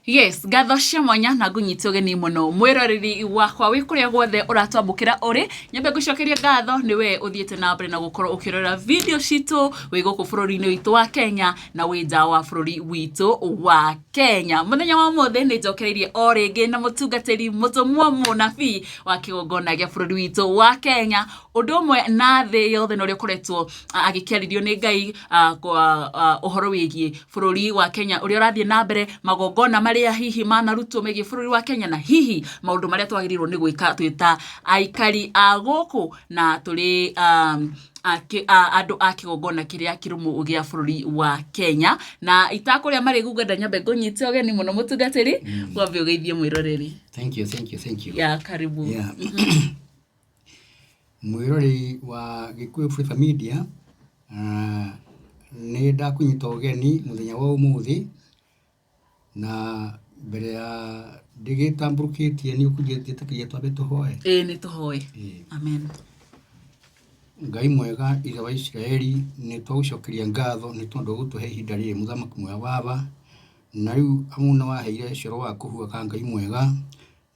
Yes, ngatho cia mwanya na ngũnyite ũgeni mũno mwĩroreri wakwa wĩ kũrĩa guothe ũratwamũkĩra ũrĩ. Nyambe ngũcokerie ngatho nĩ we ũthiĩte na mbere na gũkorwo ũkĩrora video citũ wĩ gũkũ bũrũri-inĩ witũ wa Kenya na wĩ nja wa bũrũri witũ wa Kenya. Mũthenya wa ũmũthĩ nĩ njokereirie o rĩngĩ na mũtungatĩri mũtũmwo mũnabii wa kĩgongona gĩa bũrũri witũ wa Kenya, ũndũ ũmwe na thĩ yothe na ũrĩa ũkoretwo agĩkĩarĩrio nĩ Ngai kwa ũhoro wĩgiĩ bũrũri wa Kenya ũrĩa ũrathiĩ na mbere, magongona marĩa hihi manarutwo megiĩ bũrũri wa Kenya, na hihi maũndũ marĩa twagĩrĩirwo nĩ gwĩka twĩ ta aikari a gũkũ na tũrĩ andũ a kĩgongona kĩrĩa kĩrũmu gĩa bũrũri wa Kenya. Na itakũrĩa marĩgu ngwenda nyambe ngũnyite ũgeni mũno mũtungatĩri, wambe ũgeithie mwĩroreri. Thank you, thank you, thank you. Ya, karibu. Yeah. Mwĩroreri wa Gĩkũyũ Flavour Media, nĩ ndakũnyita ũgeni mũthenya wa ũmũthĩ, na mbere ya ndĩgĩtambũrũkĩtie nĩ ũkũnjĩtĩkĩria twambe tũhoe? Ĩĩ nĩ tũhoe. Amen. Ngai mwega Ithe wa Isiraeli, nĩ twagũcokeria ngatho nĩ tondũ wa gũtũhe ihinda rĩrĩ mũthamaki mwega baba, na rĩu amu nĩ waheire coro wa kũhuhaka Ngai mwega,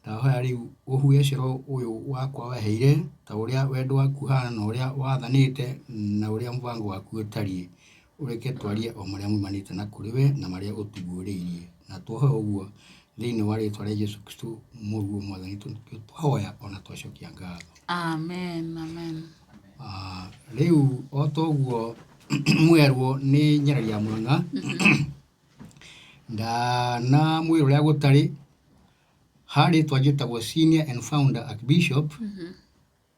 Ndahoya rĩu ũhuhe coro ũyũ wakwa waheire, ta ũrĩa wendo waku ũhaana na ũrĩa wathanĩte na ũrĩa mũbango waku ũtariĩ. Ũreke twarie o marĩa maumanĩte na kũrĩ we na marĩa ũtuguũrĩirie. Na twahoya ũguo thĩinĩ wa rĩtwa rĩa Jesu Kristo mũrũguo Mwathani witũ nĩkĩo twahoya ona twacokia ngatho. Amen, amen. Ah, rĩu o ta ũguo mwerwo nĩ Nyarari ya Mũrang'a, ndanamwĩra ũrĩa gũtarĩ. Ha rĩtwa njĩtagwo Senior and Founder Archbishop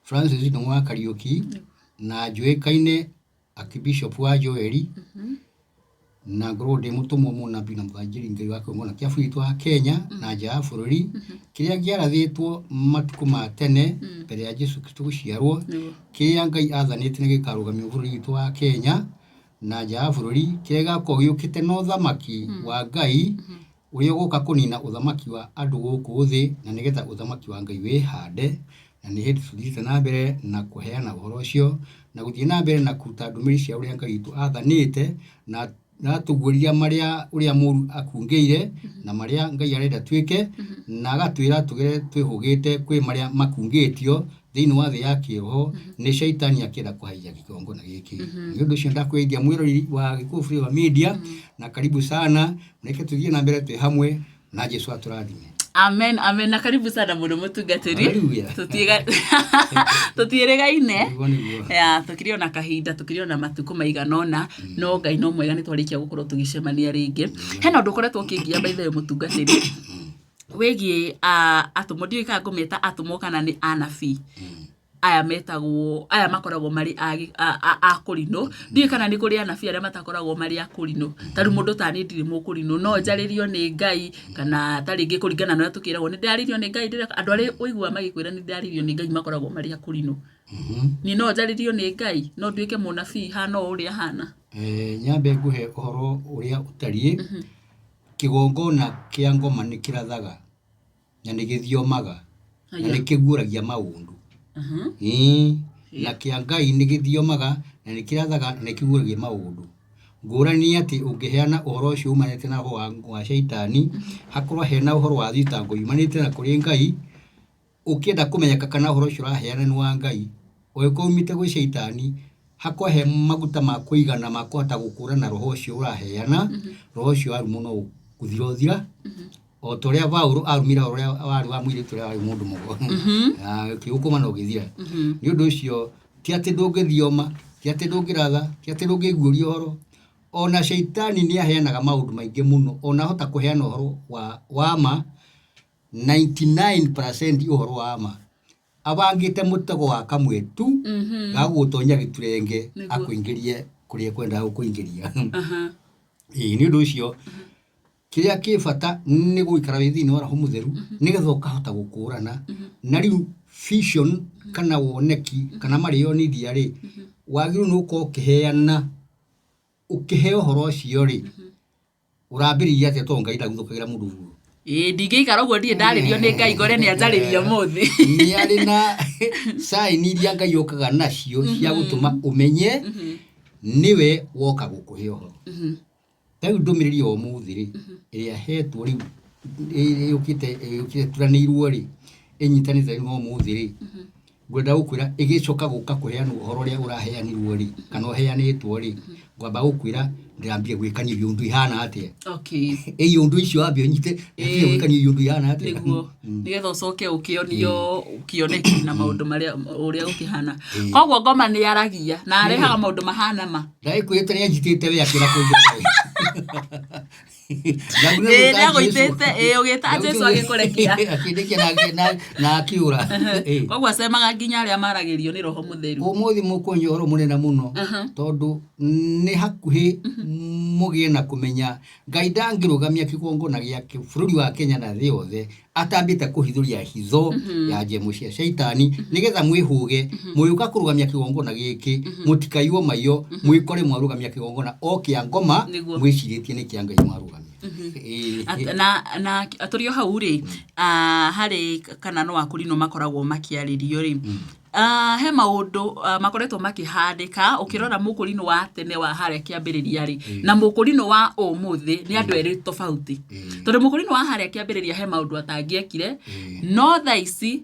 Francis Ndung'u wa Kariũki, na njũĩkaine Archbishop wa Joeli, na ngorwo ndĩ mũtũmwo mũnabii na mũthanjĩri Ngai wa kĩgongona kĩa bũrũri witũ wa Kenya na nja ya bũrũri, kĩrĩa kĩarathĩtwo matukũ ma tene mbere ya Jesu Kristo gũciarwo, kĩrĩa Ngai athanĩte nĩ gĩkarũgamio bũrũri witũ wa Kenya na nja ya bũrũri, kĩrĩa gĩgakorwo gĩũkĩte na ũthamaki wa Ngai Ũrĩa ũgũka kũnina ũthamaki wa andũ gũkũ thĩ, na nĩ getha ũthamaki wa Ngai wĩhande, na nĩ hĩndĩ tũthiĩte na mbere na kũheana ũhoro ũcio, na gũthiĩ na mbere na kũruta ndũmĩrĩri cia ũrĩa Ngai witũ athanĩte, na agatũguũria marĩa ũrĩa mũru akungĩire, na marĩa Ngai arenda twĩke, na agatwĩra tũgere twĩhũgĩte kwĩ marĩa makungĩtio thĩinĩ wa thĩ ya kĩroho nĩ caitani akĩenda kũhaiya kĩgongona gĩkĩ. Nĩ ũndũ ũcio ndakũgeithia mwĩroreri wa Gĩkũyũ Flavour Media, na karibu sana. Reke tũthiĩ na mbere twĩ hamwe na Jesu atũrathime. Amen, amen. Na karibu sana mũno mũtungatĩri. Hallelujah. Tũtiĩrĩgaine. Nĩguo nĩguo. Ya, tũkĩrĩ ona kahinda, tũkĩrĩ ona matukũ maigana ũna, no Ngai no mwega nĩ twarĩkia gũkorwo tũgĩcemania rĩngĩ. Hena ũndũ ũkoretwo ũkĩngia by the way mũtungatĩri, wĩgiĩ atũmwo, ndiũĩ kana ngũmeta atũmwo kana nĩ anabii. Aya metagwo, aya makoragwo marĩ a kũrinũ. Ndiũĩ kana nĩ kũrĩ anabii arĩa matakoragwo marĩ a kũrinũ. Ta rĩu mũndũ ta niĩ ndirĩ mũkũrinũ, no njarĩrio nĩ Ngai kana ta rĩngĩ kũringana na ũrĩa tũkĩragwo nĩ ndĩrarĩirio nĩ Ngai, andũ arĩa ũiguaga magĩkwĩra nĩ ndĩrarĩirio nĩ Ngai makoragwo marĩ a kũrinũ. Niĩ no njarĩrio nĩ Ngai, no nduĩke mũnabii hana ũũ ũrĩa hana? Nyambe ngũhe ũhoro ũrĩa ũtariĩ, kĩgongona kĩa ngoma nĩ kĩrathaga. Na nĩ gĩthiomaga, na nĩ kĩguũragia maũndũ. Ĩĩ, na kĩa Ngai nĩ gĩthiomaga, na nĩ kĩrathaga, na nĩ kĩguũragia maũndũ. Ngũrani nĩ atĩ ũngĩheana ũhoro ũcio umanĩte na roho wa caitani, hakorwo hena ũhoro wa thitango yumanĩte na kũrĩ Ngai, ũkĩenda kũmenyeka kana ũhoro ũcio ũraheana nĩ wa Ngai, ũngĩkorwo umĩte gwĩ caitani, hakorwo he maguta ma kũigana ma kũhota gũkũrana roho ũcio ũraheana, roho ũcio warumwo no gũthira ũthira. O ta ũrĩa Paulo arumire ũrĩa warĩ wa mũirĩtu ũrĩa warĩ mũndũ mũgo Na ũkĩũkũma na ũgĩthira. Nĩ ũndũ ũcio ti atĩ ndũngĩthioma, ti atĩ ndũngĩratha, ti atĩ ndũngĩguũria ũhoro. Ona caitani nĩ aheanaga maũndũ maingĩ mũno, ona ahota kũheana ũhoro wa ma 99% ũhoro wa ma. Abangĩte mũtego wa kamwe tu ga gũgũtonya gĩturenge akũingĩrie kũrĩa ekwendaga gũkũingĩria. Ĩĩ nĩ ũndũ ũcio Kĩrĩa kĩ bata nĩ gũikara wĩ thĩinĩ wa Roho Mũtheru nĩgetha ũkahota gũkũrana. Na rĩu vision kana woneki kana marĩonithia rĩ, wagĩrĩirwo nĩ gũkorwo ũkĩheana, ũkĩheo ũhoro ũcio rĩ, ũrambĩrĩria atĩa tondũ Ngai ndaguthũkagĩra mũndũ ũguo. Ĩĩ ndingĩikara ũguo ndirĩ ndarĩrio nĩ Ngai ngore nĩ anjarĩria ũmũthĩ. Nĩ arĩ na sign iria Ngai okaga nacio cia gũtũma ũmenye nĩwe woka gũkũhe ũhoro. Ta rĩu ndũmĩrĩri ya ũmũthĩ rĩ, ĩrĩa hetwo rĩu Yũkĩte ĩturanĩirwo rĩ, ĩnyitanĩte na ũmũthĩ rĩ, ngwenda gũkwĩra ĩgĩcoka gũka kũheanwo ũhoro ũrĩa ũraheanirwo rĩ, kana ũheanĩtwo rĩ, ngwamba gũkwĩra ndĩrambire gwĩkania iũndũ ihana atĩa. Ĩ iũndũ icio wambe ũnyite, ndĩrambire gwĩkania iũndũ ihana atĩa. Nĩguo nĩgetha ũcoke ũkĩonio kĩoneki na maũndũ marĩa ũrĩa gũkĩhana. Koguo ngoma nĩ yaragia na arehaga maũndũ mahana ma. Ndagĩkwĩrĩte nĩ anjitĩte we akĩra kũnjũraga. Ĩĩ, nĩagũitĩte, ĩĩ, ũgĩta Jesũ agĩkũrekia. Akĩndekia na akĩũra. Ĩĩ. Koguo acemaga nginya arĩa maragĩrio nĩ Roho Mũtheru. Ũmũthĩ mũkũnyua ũhoro mũnene mũno tondũ nĩ hakuhĩ mũgĩe na kũmenya Ngai ndangĩrũgamia kĩgongona gĩake bũrũri wa Kenya na thĩ yothe atambĩte kũhithũria hitho ya njemo cia caitani nĩgetha mwĩhũge mũgĩũka kũrũgamia kĩgongona gĩkĩ mũtikaiywo maiyo mwĩkore mwarũgamia kĩgongona o kĩa ngoma mwĩcirĩtie nĩ kĩa Ngai mwarũgamia. Ĩĩ. Na tũrĩ o hau rĩ, harĩ kana no akũrinũ makoragwo makĩarĩrio rĩ, he maũndũ makoretwo makĩhandĩka ũkĩrora mũkũrinũ wa tene wa harĩa kĩambĩrĩria rĩ, na mũkũrinũ wa ũmũthĩ nĩ andũ erĩ tofauti. Tondũ mũkũrinũ wa harĩa kĩambĩrĩria he maũndũ atangĩekire, no thaa ici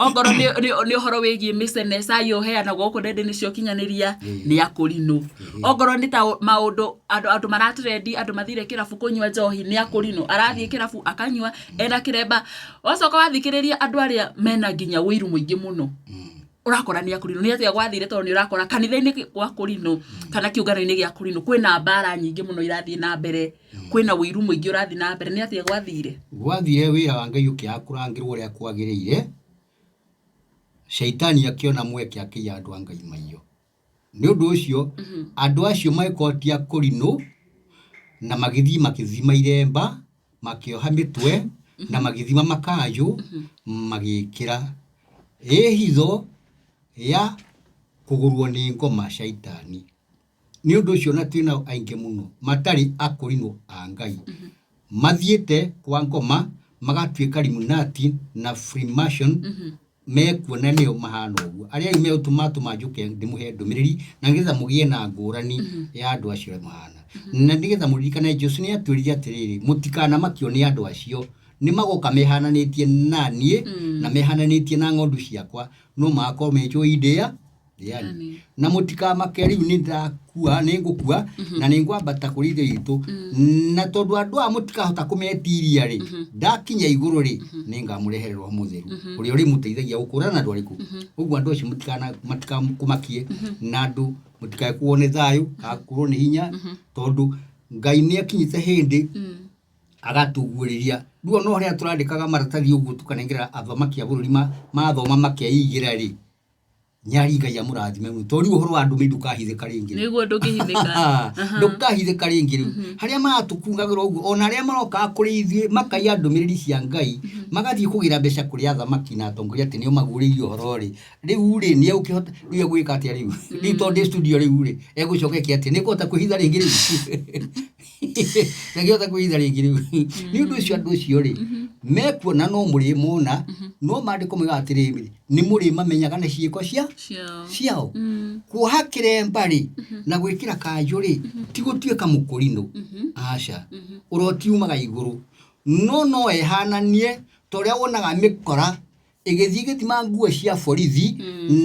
ongorwo nĩ ũhoro wĩgiĩ mĩcene, cai ũheanagwo gũkũ nenda-inĩ cia ũkinyanĩria nĩ akũrinũ. Ongorwo nĩ ta maũndũ andũ maratrendi, andũ mathire kĩrabu kũnyua njohi nĩ akũrinũ. Arathiĩ kĩrabu akanyua ena kĩremba. Wacoka wathikĩrĩria andũ arĩa mena nginya ũiru mũingĩ mũno, ũrakora nĩ akũrinũ. Nĩ atĩa gwathire tondũ nĩ ũrakora kanitha-inĩ gwa kũrinũ kana kĩũngano-inĩ gĩa kũrinũ kwĩna mbara nyingĩ mũno irathiĩ na mbere, kwĩna ũiru mũingĩ ũrathiĩ na mbere. Nĩ atĩa gwathire? Gwathire wĩra wa Ngai ũkĩaga kũrangĩrwo ũrĩa kwagĩrĩire, caitani akĩona mweke akĩiya andũ a Ngai maiyo. Nĩ ũndũ ũcio andũ acio magĩkorwo ti akũrinũ na magĩthiĩ magĩthima iremba, makĩoha mĩtwe na magĩthima makanjũ magĩkĩra ĩ hitho ya kũgũrwo nĩ ngoma caitani. Nĩ ũndũ ũcio na twĩ nao aingĩ mũno matarĩ akũrinũ a Ngai. Mathiĩte kwa ngoma magatuĩka Illuminati na Freemason mekuona nĩo mahana ũguo. Arĩa rĩu megũtũma tũma njũke ndĩmũhe ndũmĩrĩri na nĩgetha mũgĩe na ngũrani ya andũ acio ũrĩa mahana. Na nĩgetha mũririkane Jesũ nĩ atwĩrire atĩrĩrĩ, mũtikanamakio nĩ andũ acio, nĩ magoka mehananĩtie na niĩ na mehananĩtie na ng'ondu ciakwa, no magakorwo me njũi ndĩa ndĩani. Na mũtikamake rĩu nĩ ndakua, nĩ ngũkua na nĩ ngwambata kũrĩ Ithe witũ. Na tondũ andũ aya mũtikahota kũmetiria rĩ, ndakinya igũrũ rĩ, nĩ ngamũrehere Roho Mũtheru ũrĩa ũrĩmũteithagia gũkũrana andũ arĩkũ. Ũguo andũ acio matikamũmakie na andũ mũtikae kuo nĩ thayũ kana kũrwo nĩ hinya tondũ Ngai nĩ akinyĩte hĩndĩ agatuguũrĩria. Rĩu ona ũrĩa tũrandĩkaga maratathi ũguo tũkanengera athamaki a bũrũri mathoma makeigĩra rĩ, Nyari Ngai amũrathime mũno tondũ rĩu ũhoro wa ndũmĩrĩri ndũkahithĩka rĩngĩ. Nĩguo ndũngĩhithĩka. Ndũkahithĩka rĩngĩ rĩu. Harĩa maratũkungagĩra ũguo ona arĩa marokaga kũrĩ ithuĩ makaiya ndũmĩrĩri cia Ngai magathiĩ kũgĩra mbeca kũrĩ athamaki na atongoria atĩ nĩo maguũrĩirie ũhoro rĩ, rĩu rĩ nĩ egũkĩhota rĩu egwĩka atĩa rĩu? Rĩu tondũ ndĩ studio rĩu rĩ, egũcoka eke atĩa? Nĩ ekũhota kwĩhitha rĩngĩ rĩu? Ndangĩhota kwĩhitha rĩngĩ rĩu. Nĩ ũndũ ũcio andũ acio rĩ, mekuona no mũrĩmona, no maandĩko moigaga atĩrĩrĩ, nĩ mũrĩmamenyaga na ciĩko cia Ciao. ciao. Kuoha kĩremba rĩ, na gwĩkĩra kanjũ rĩ, ti gũtuĩka mũkũrinũ. Aca. Ũroti umaga igũrũ. No no ehananie ta ũrĩa wonaga mĩkora ĩgĩthiĩ ĩgĩthima nguo cia borithi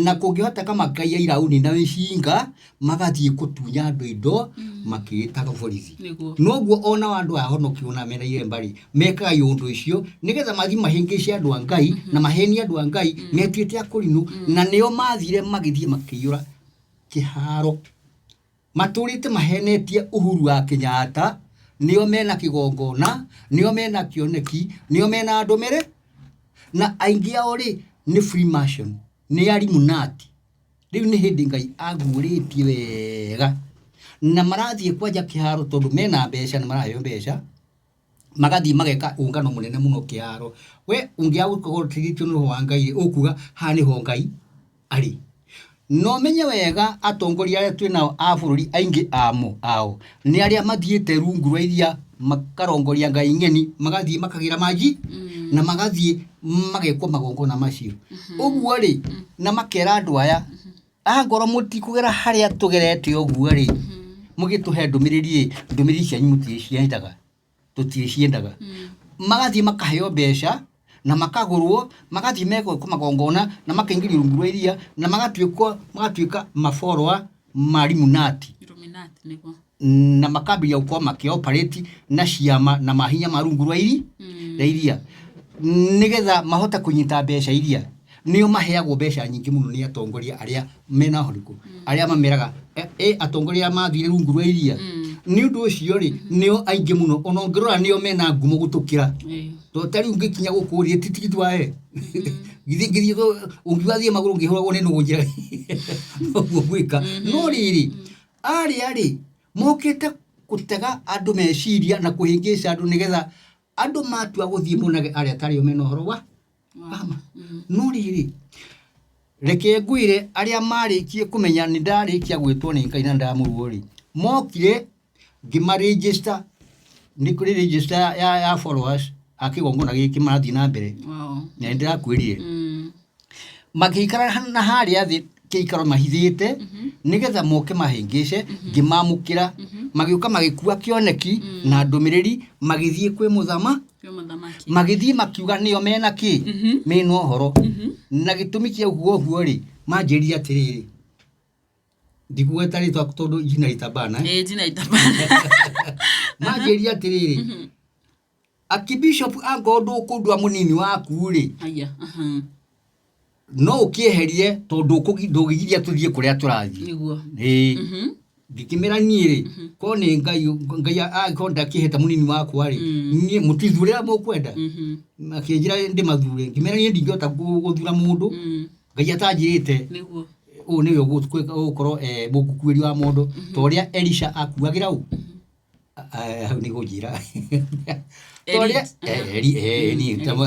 na kũngĩhoteka makaiya irauni na mĩcinga magathiĩ gũtunya andũ indo makĩĩtaga borithi. Noguo ona andũ aya ahonokio na mena iremba rĩ mekaga iũndũ icio nĩgetha mathiĩ mahĩngĩce andũ a Ngai na mahenie andũ a Ngai metuĩte akũrinũ na nĩo mathire magĩthiĩ makĩiyũra kĩharo. Matũrĩte mahenetie Uhuru wa Kenyatta nĩo mena kĩgongona, nĩo mena kĩoneki, nĩo mena ndũmĩrĩ, na aingĩ ao rĩ nĩ Freemason, nĩ Illuminati. Rĩu nĩ hĩndĩ Ngai aguũrĩtie wega na marathiĩ kwanja kĩharo tondũ mena mbeca nĩ maraheo mbeca, magathiĩ mageka ũngano mũnene mũno kĩharo. We ũngĩaga gũkorwo ũteithĩtio nĩ Roho wa Ngai rĩ, ũkuga haha nĩho Ngai arĩ. Na ũmenye wega atongoria arĩa twĩ nao a bũrũri aingĩ amo ao nĩ arĩa mathiĩte rungu rwa iria makarongoria ngai ng'eni magathiĩ makagĩra manji na magathiĩ magekwo magongona macio. Ũguo rĩ, na makera andũ aya angorwo mũtikũgera harĩa tũgerete ũguo rĩ, mũgĩtũhe ndũmĩrĩri ĩ, ndũmĩrĩri cianyu mũtirĩciendaga, tũtirĩciendaga. Magathiĩ makaheo mbeca na makagũrwo, magathiĩ megwĩkwo magongona na makaingĩrio rungu rwa iria na magatuĩkwo magatuĩka maborwa ma Illuminati. Illuminati nĩguo. Na makambĩrĩria gũkorwo makĩ operate na ciama na mahinya ma rungu rwa iri rĩa iria nĩgetha mahote kũnyita mbeca iria nĩo maheagwo mbeca nyingĩ mũno nĩ atongoria arĩa mena ũhoro arĩa mameraga e atongoria arĩa mathire rungu rwa iria. Nĩ ũndũ ũcio rĩ, nĩo aingĩ mũno ona ũngĩrora nĩo mena ngumo gũtũkĩra. Tondũ ta rĩu ngĩkinya gũkũ rĩ, ti tigiti wa e githĩ ngĩthiĩ ũngiuga thiĩ magũrũ ngĩhũragwo nĩ nũgũ njĩra ũguo ngwĩka. No rĩrĩ, arĩa rĩ mokĩte gũtega andũ meciria na kũhĩngĩca andũ nĩgetha andũ matua gũthiĩ monage arĩa tarĩo mena ũhoro wa ama. No rĩrĩ, reke ngwĩre, arĩa marĩkie kũmenya nĩ ndarĩkia gwĩtwo nĩ Ngai na ndamũrwo rĩ, mokire ngĩmaregister. Nĩ kũrĩ register ya followers a kĩgongona gĩkĩ marathiĩ na mbere. Na nĩ ndĩrakwĩrire magĩikara na harĩa thĩ kĩikaro mahithĩte nĩgetha moke mahĩngĩce. Ngĩmamũkĩra, magĩũka magĩkua kĩoneki na ndũmĩrĩri, magĩthiĩ kwĩ mũthama Kwĩ mũthamaki. Magĩthiĩ makiuga nĩo mena kĩ, mena ũhoro. Na gĩtũmi kĩa ũguo ũguo rĩ, manjĩrire atĩrĩrĩ, ndikũgweta rĩtwa tondũ jina litabana, eh. Ĩĩ, jina itabana. Manjĩrire atĩrĩrĩ, Archbishop, angorwo ndũkũndua mũnini waku rĩ, Aya. No ũkĩeherie tondũ ndũngĩgiria tũthiĩ kũrĩa tũrathiĩ. Ĩĩ. Ngĩkĩmĩra niĩ rĩ, korwo nĩ Ngai, Ngai angĩkorwo ndakĩhete mũnini wakwa rĩ, niĩ mũtithure ũrĩa mũkwenda. Makĩnjĩra ndĩmathure, ngĩmera niĩ ndingĩhota gũthura mũndũ Ngai atanjĩrĩte. Ũyũ nĩwe ũgũkorwo mũkuĩri wa mondo ta ũrĩa Elisha akuagĩra ũ. Hau nĩ gũnjĩra Ta ũrĩa Eli Elijah.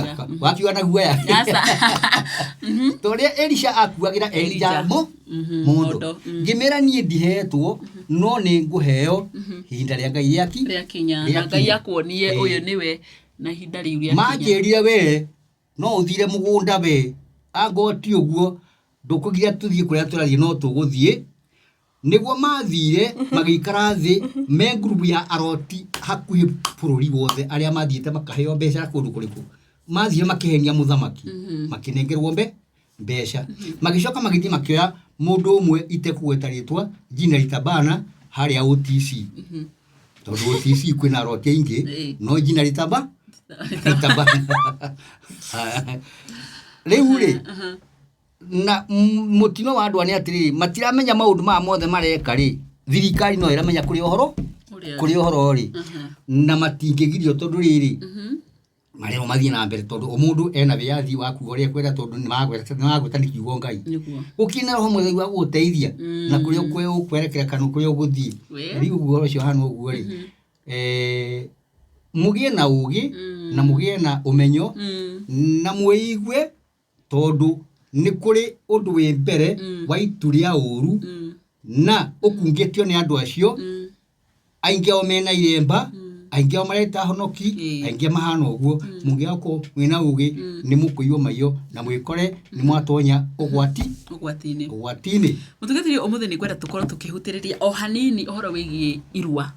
Wakiuga na guoya. Aca. Ta ũrĩa Elisha akuagĩra Elija Elijah. mo mondo. Mondo. Ngĩmĩra niĩ ndihetwo, no nĩ ngũheo ihinda rĩa Ngai rĩaki Rĩakinya na rĩakinya. Ngai akuonie ũyũ nĩwe na ihinda rĩu rĩakinya. Manjĩrire we no ũthire mũgũnda, we angorwo ti ũguo ndũkũgiria tũthiĩ kũrĩa tũrathiĩ, no tũgũthiĩ. Nĩguo mathire magĩikara thĩ me ngurubu ya aroti hakuhĩ bũrũri wothe, arĩa mathiĩte makaheo mbeca kũndũ kũrĩkũ, mathire makĩhenia mũthamaki, makĩnengerwo mbeca, magĩcoka magĩthiĩ makĩoya mũndũ ũmwe itekũgweta rĩtwa, jina litabana, harĩa OTC, tondũ OTC kwĩna aroti aingĩ. No jina litabana rĩu rĩ, na mũtino wa andũ aya nĩ atĩrĩrĩ, matiramenya maũndũ maya mothe mareka rĩ, thirikari no ĩramenya kũrĩ ũhoro Ũrĩa kũrĩ ũhoro rĩ, na matingĩgirio tondũ rĩrĩ, marerwo mathiĩ na mbere tondũ o mũndũ ena wĩyathi wa kuga ũrĩa ekwenda, tondũ nĩ magweta nĩ kiugo Ngai. Gũkĩrĩ na roho mũtheru wa gũgũteithia na kũrĩa ũkwerekera kana kũrĩa ũgũthiĩ. Rĩu ũguo ũhoro ũcio ũhana ũguo rĩ, mũgĩe na ũgĩ na mũgĩe na ũmenyo na mwĩigue, tondũ nĩ kũrĩ ũndũ wĩ mbere wa itu rĩa ũru na ũkungĩtio nĩ andũ acio. Aingĩ ao mena iremba, aingĩ ao mareta honoki, aingĩ mahana ũguo. Mũngĩaga gũkorwo mwĩna ũgĩ, nĩ mũkũiywo maiyo na mwĩkore nĩ mwatonya ũgwati ũgwati-inĩ. Ũgwati-inĩ. Mũtungatĩri, ũmũthĩ nĩ ngwenda tũkorwo tũkĩhutĩrĩria o hanini ũhoro wĩgiĩ irua,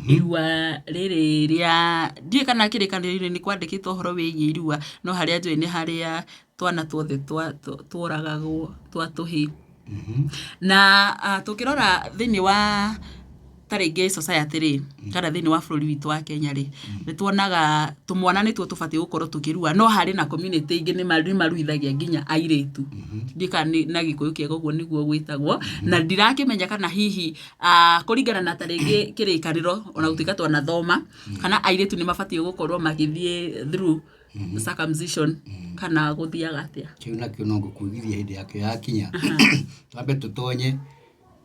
irua rĩrĩ rĩa, ndiũĩ kana kĩrĩkanĩro-inĩ nĩ kwandĩkĩtwo ũhoro wĩgiĩ irua, no harĩa njũĩ nĩ harĩa twana tuothe tworagagwo twa tũhĩĩ. Na tũngĩrora thĩinĩ wa ta rĩngĩ society rĩ, kana thĩinĩ wa bũrũri witũ wa Kenya rĩ, nĩ tuonaga tũmwana nĩtuo tũbatiĩ gũkorwo tũkĩrua, no harĩ na community ingĩ nĩ maruithagia nginya airĩtu. Ndiũĩ kana na Gĩkũyũ kĩega ũguo nĩguo gwĩtagwo, na ndirakĩmenya kana hihi kũringana na ta rĩngĩ kĩrĩkanĩro, ona gũtuĩka twanathoma, kana airĩtu nĩ mabatiĩ gũkorwo magĩthiĩ through circumcision kana gũthiaga atĩa? Kĩu nakĩo no ngũkuigithia hĩndĩ yakĩo yakinya. Twambe tũtonye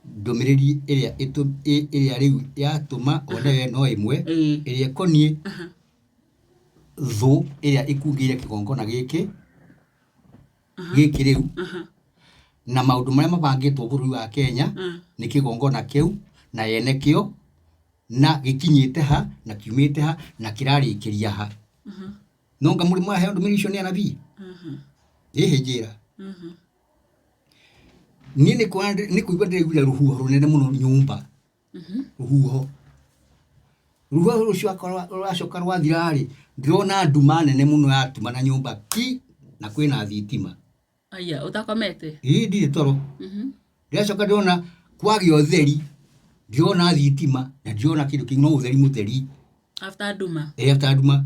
ndũmĩrĩri ĩrĩa ĩrĩa rĩu yatũma one we no ĩmwe ĩrĩa ĩkoniĩ thũ ĩrĩa ĩkungĩire kĩgongona gĩkĩ gĩkĩ rĩu na maũndũ marĩa mabangĩtwo bũrũri wa Kenya nĩ kĩgongona kĩu na ene kĩo, na gĩkinyĩte ha na kiumĩte ha na kĩrarĩkĩria ha. No nga mũrĩ mwaheo ndũmĩrĩri icio nĩ anabii ĩhĩ njĩra. Niĩ nĩ kuona nĩ kũigua ndĩraiguire rũhuho rũnene mũno nyũmba, rũhuho rũcio akorwo rũracoka rwathira rĩ, Ndĩrona nduma nene mũno yatuma na nyũmba ki na kwĩna thitima. Aya, ũtakomete? Ĩĩ ndirĩ toro. Ndĩracoka ndĩrona kwagĩa ũtheri, ndĩrona thitima na ndĩrona kĩndũ kĩngĩ no ũtheri mũtheri. After nduma. Ĩĩ after nduma.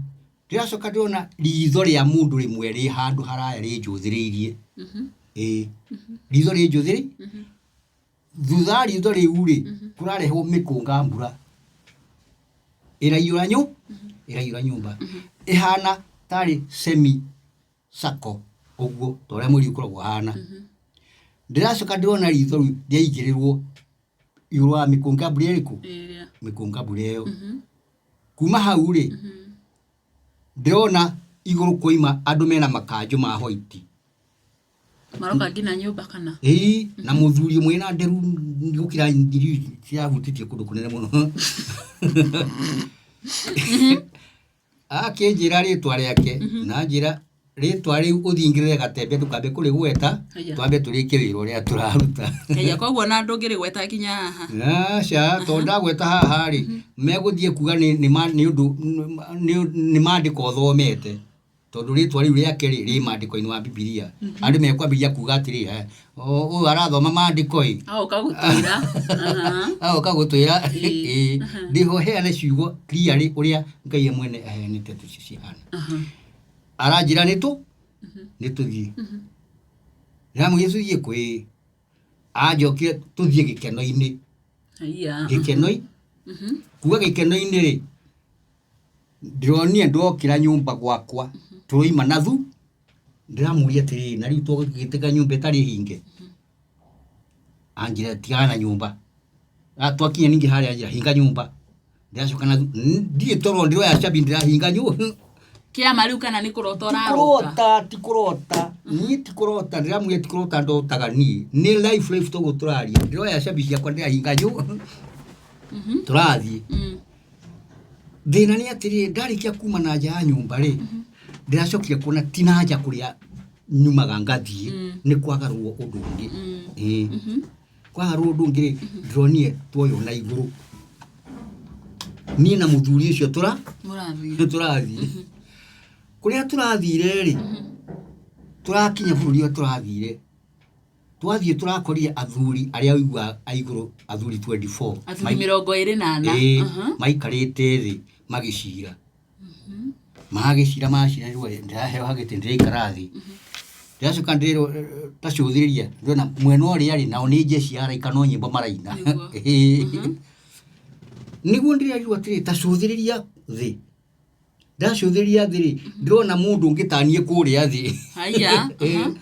Ndĩracoka ndĩrona ritho rĩa mũndũ rĩmwe rĩ handũ haraya rĩnjũthĩrĩirie. Ĩĩ. Ritho rĩnjũthĩrĩ. Thutha wa ritho rĩu rĩ, kũrarehwo mĩkũnga mbura. Ĩraiyũra nyũ, ĩraiyũra nyũmba. Ĩhana tarĩ semi circle ũguo ta ũrĩa mweri ũkoragwo ũhana. Ndĩracoka ndĩrona ritho rĩu rĩaigĩrĩrwo igũrũ wa mĩkũnga mbura ĩrĩkũ? Ĩrĩa. Mĩkũnga mbura ĩyo. Kuma hau rĩ, ndĩrona igũrũ kwaima andũ mena makanjũ ma white. Maroka nginya nyũmba kana? Ĩĩ, na mũthuri ũmwe na nderu gũkĩra ngiri ciahutĩtie kũndũ kũnene mũno. Akĩnjĩra rĩtwa rĩake na anjĩra rĩtwa rĩu ũthingĩrĩre gatembe ndũkambe kũrĩgweta Haya. twambe tũrĩkie wĩra ũrĩa tũraruta. Haya, koguo na ndũngĩrĩgweta nginya haha. Aca, tondũ ndagweta haha rĩ, megũthiĩ kuga nĩ nĩ ma- nĩ ũndũ nĩ mandĩko ũthomete. Tondũ rĩtwa rĩu rĩake rĩ, rĩ mandĩko-inĩ wa Bibilia. Andũ mekwambĩrĩria kuga atĩrĩ, "Eh, ũyũ arathoma mandĩko ĩ." Agoka gũtwĩra. Aha. Agoka gũtwĩra Ĩĩ. ĩĩ. Ndĩho heane ciugo clearly ũrĩa Ngai ye mwene aheanĩte atĩ cihana. Aha. Aranjĩra nĩ tũ nĩ tũthiĩ. Ndĩramwĩra tũthiĩ kũ ĩĩ. Anjokire tũthiĩ gĩkeno-inĩ. Haiya. Gĩkeno-inĩ. Kuga gĩkeno-inĩ rĩ, ndĩronire ndokĩra nyũmba gwakwa tũroima na thu ndĩramũria atĩrĩrĩ na rĩu tũgĩtĩka nyũmba ĩtarĩ hinge anjĩra tigana na nyũmba Ah, twakinya ningĩ harĩa anjĩra hinga nyũmba ndĩracoka na thu ndirĩ toro ndĩroya cabi ndĩrahinga nyũmba Kĩama rĩu kana nĩ kũrota ũrarota? Kũrota ti kũrota niĩ ti kũrota ndĩramwĩra ti kũrota ndotaga niĩ nĩ life life toguo tũraria ndĩroya cabi ciakwa ndĩrahinga nyũmba tũrathiĩ Thĩna nĩ atĩrĩrĩ, ndarĩkia kuma na nja ya nyũmba rĩ, ndĩracokire kuona ti na nja kũrĩa nyumaga ngathiĩ, nĩ kwagarũrwo ũndũ ũngĩ. Ĩĩ. Kwagarũrwo ũndũ ũngĩ rĩ, ndĩronire tuoywo na igũrũ. Niĩ na mũthuri ũcio tũra Mũrathiĩ. tũrathiĩ. Kũrĩa tũrathire rĩ, tũrakinya bũrũri ũrĩa tũrathire, Twathiĩ tũrakorire athuri arĩa ũiguaga a igũrũ athuri 24 Athuri 24. Ĩĩ, Aha. maikarĩte thĩ magĩcira. Magĩcira macira rĩu ndĩraheo hagĩtĩ ndĩraikara thĩ. Ndĩracoka ndĩrerwo ta cũthĩrĩria ndĩrona mwena ũrĩa rĩ nao nĩ jeshi ya araika no nyĩmbo maraina. Nĩguo. Ĩĩ. Nĩguo ndĩrerirwo atĩrĩ ta cũthĩrĩria thĩ. Ndacũthĩrĩria thĩ rĩ, ndĩrona mũndũ ũngĩ taniĩ kũrĩa thĩ. Haiya. Ĩĩ,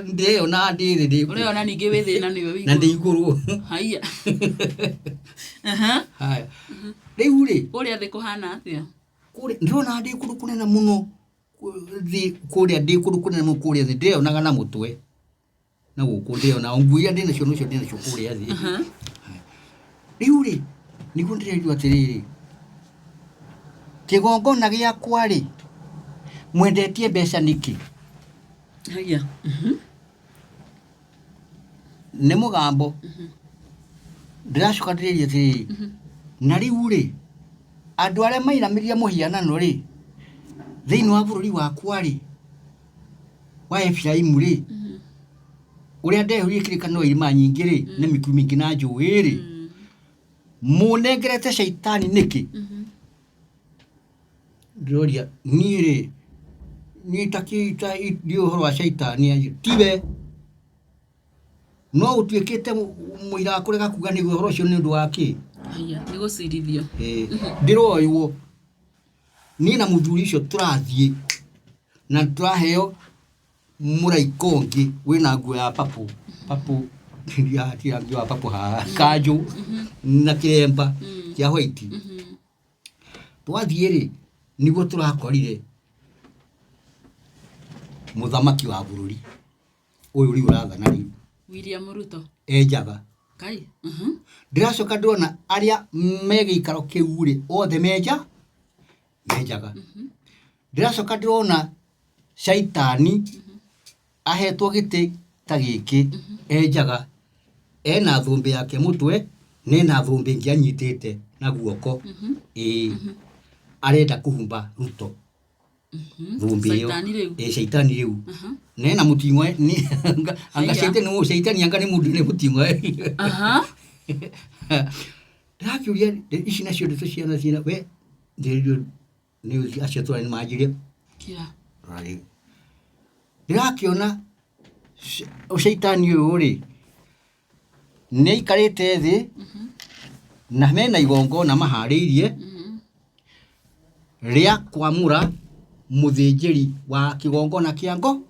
ndĩreyona ndĩ thĩ ndĩ Ũreyona ningĩ wĩ thĩ na nĩwe wĩ na ndĩ igũrũ. igũrũ. Haiya. Aha. Haya. Rĩu rĩ, Kũrĩa thĩ kũhana atĩa? kũrĩa ndĩrona ndĩ kũndũ kũnene mũno thĩ kũrĩa ndĩ kũndũ kũnene mũno kũrĩa thĩ ndĩreyonaga na mũtwe na gũkũ ndĩreyona nguo iria ndĩnacio nocio ndĩnacio kũrĩa thĩ. Rĩu rĩ, nĩguo ndĩrerirwo atĩrĩrĩ, kĩgongona gĩakwa rĩ, mwendetie mbeca nĩkĩ? Haiya. Nĩ mũgambo. Ndĩracoka ndĩreria atĩrĩrĩ, na rĩu rĩ, andũ arĩa mainamĩrĩria mũhianano rĩ, thĩinĩ wa bũrũri wakwa rĩ, wa Efiraimu rĩ, ũrĩa ndehũrire kĩrĩkanĩro irĩma nyingĩ rĩ, na mĩkuru mĩingĩ na njũĩ rĩ, mũnengerete caitani nĩkĩ? Ndĩroria niĩ rĩ, niĩ ta ndiũĩ ũhoro wa caitani tiwe. No ũtuĩkĩte mũira wa kũrega kuga nĩguo ũhoro ũcio nĩ ũndũ wa kĩ? Haiya, nĩ gũcirithio. Ĩĩ, ndĩroywo niĩ na mũthuri ũcio tũrathiĩ na tũraheo mũraika ũngĩ wĩna nguo ya papũ papũ ti rangi wa papũ haha kanjũ na kĩremba kĩa white. Twathiĩ rĩ, nĩguo tũrakorire mũthamaki wa bũrũri ũyũ rĩu ũrathana rĩu. William Ruto. E njaga. Kai. Ndĩracoka ndĩrona arĩa me gĩikaro kĩu rĩ, othe me nja, me njaga. Ndĩracoka ndĩrona caitani ahetwo gĩtĩ ta gĩkĩ e njaga, ena thũmbĩ yake mũtwe na ena thũmbĩ ĩngĩ anyitĩte na guoko, ĩĩ, arenda kũhumba Ruto. Thũmbĩ ĩyo. Caitani rĩu. Ĩ caitani rĩu. Nena mũting'oe anga Haiya. caitani nĩ caitani anga nĩ mũndũ nĩ mũting'oe. Aha. Ndĩrakĩũria ici nacio ndeto ciana ciana we ndĩrerirwo nĩ ũthiĩ acio twarĩ nĩ manjĩrie Kira. rora rĩu. Ndĩrakĩona caitani ũyũ rĩ nĩ aikarĩte thĩ na mena igongona maharĩirie rĩa kwamũra mũthĩnjĩri wa kĩgongona kĩa ngo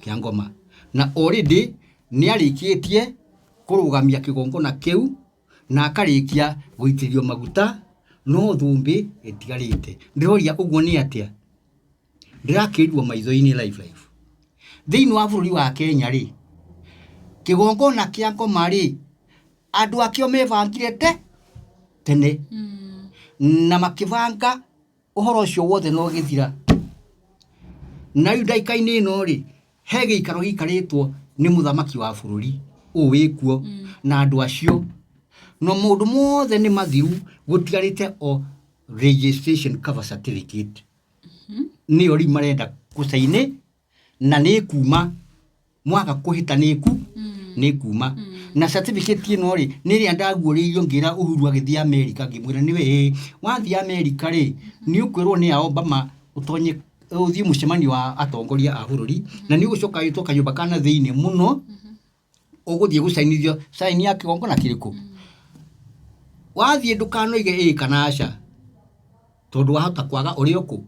kĩa ngoma na already nĩ arĩkĩtie kũrũgamia kĩgongona kĩu na akarĩkia gũitĩrĩrio maguta no thũmbĩ ĩtigarĩte. Ndĩroria ũguo nĩ atĩa? Ndĩrakĩrirwo maitho-inĩ live live. Thĩinĩ wa bũrũri wa Kenya rĩ, kĩgongona kĩa ngoma rĩ, andũ akĩo mebangire te tene na makĩbanga ũhoro ũcio wothe na ũgĩthira. Na rĩu ndagĩka-inĩ ĩno rĩ, he gĩikaro gĩikarĩtwo nĩ mũthamaki wa bũrũri ũyũ wĩkuo na andũ acio, na maũndũ mothe nĩ mathiru gũtigarĩte o registration cover certificate. Nĩyo rĩu marenda gũcainĩ na nĩ ĩkuma mwaga kũhĩta nĩ ĩku nĩ ĩkuma. Na certificate ĩno rĩ, nĩ ĩrĩa ndaguũrĩirio ngĩra Uhuru agĩthiĩ Amerika ngĩmwĩra nĩwe ĩĩ, wathiĩ Amerika rĩ, nĩ ũkwĩrwo nĩ a Obama ũtonye ũthiĩ mũcemanio wa atongoria a bũrũri na nĩ ũgũcoka wĩtwo kanyũmba ka na thĩinĩ mũno ũgũthiĩ gũcainithio sign ya kĩgongona kĩrĩkũ? Wathiĩ ndũkanoige ĩĩ kana aca tondũ wahota kwaga ũrĩa ũkũ.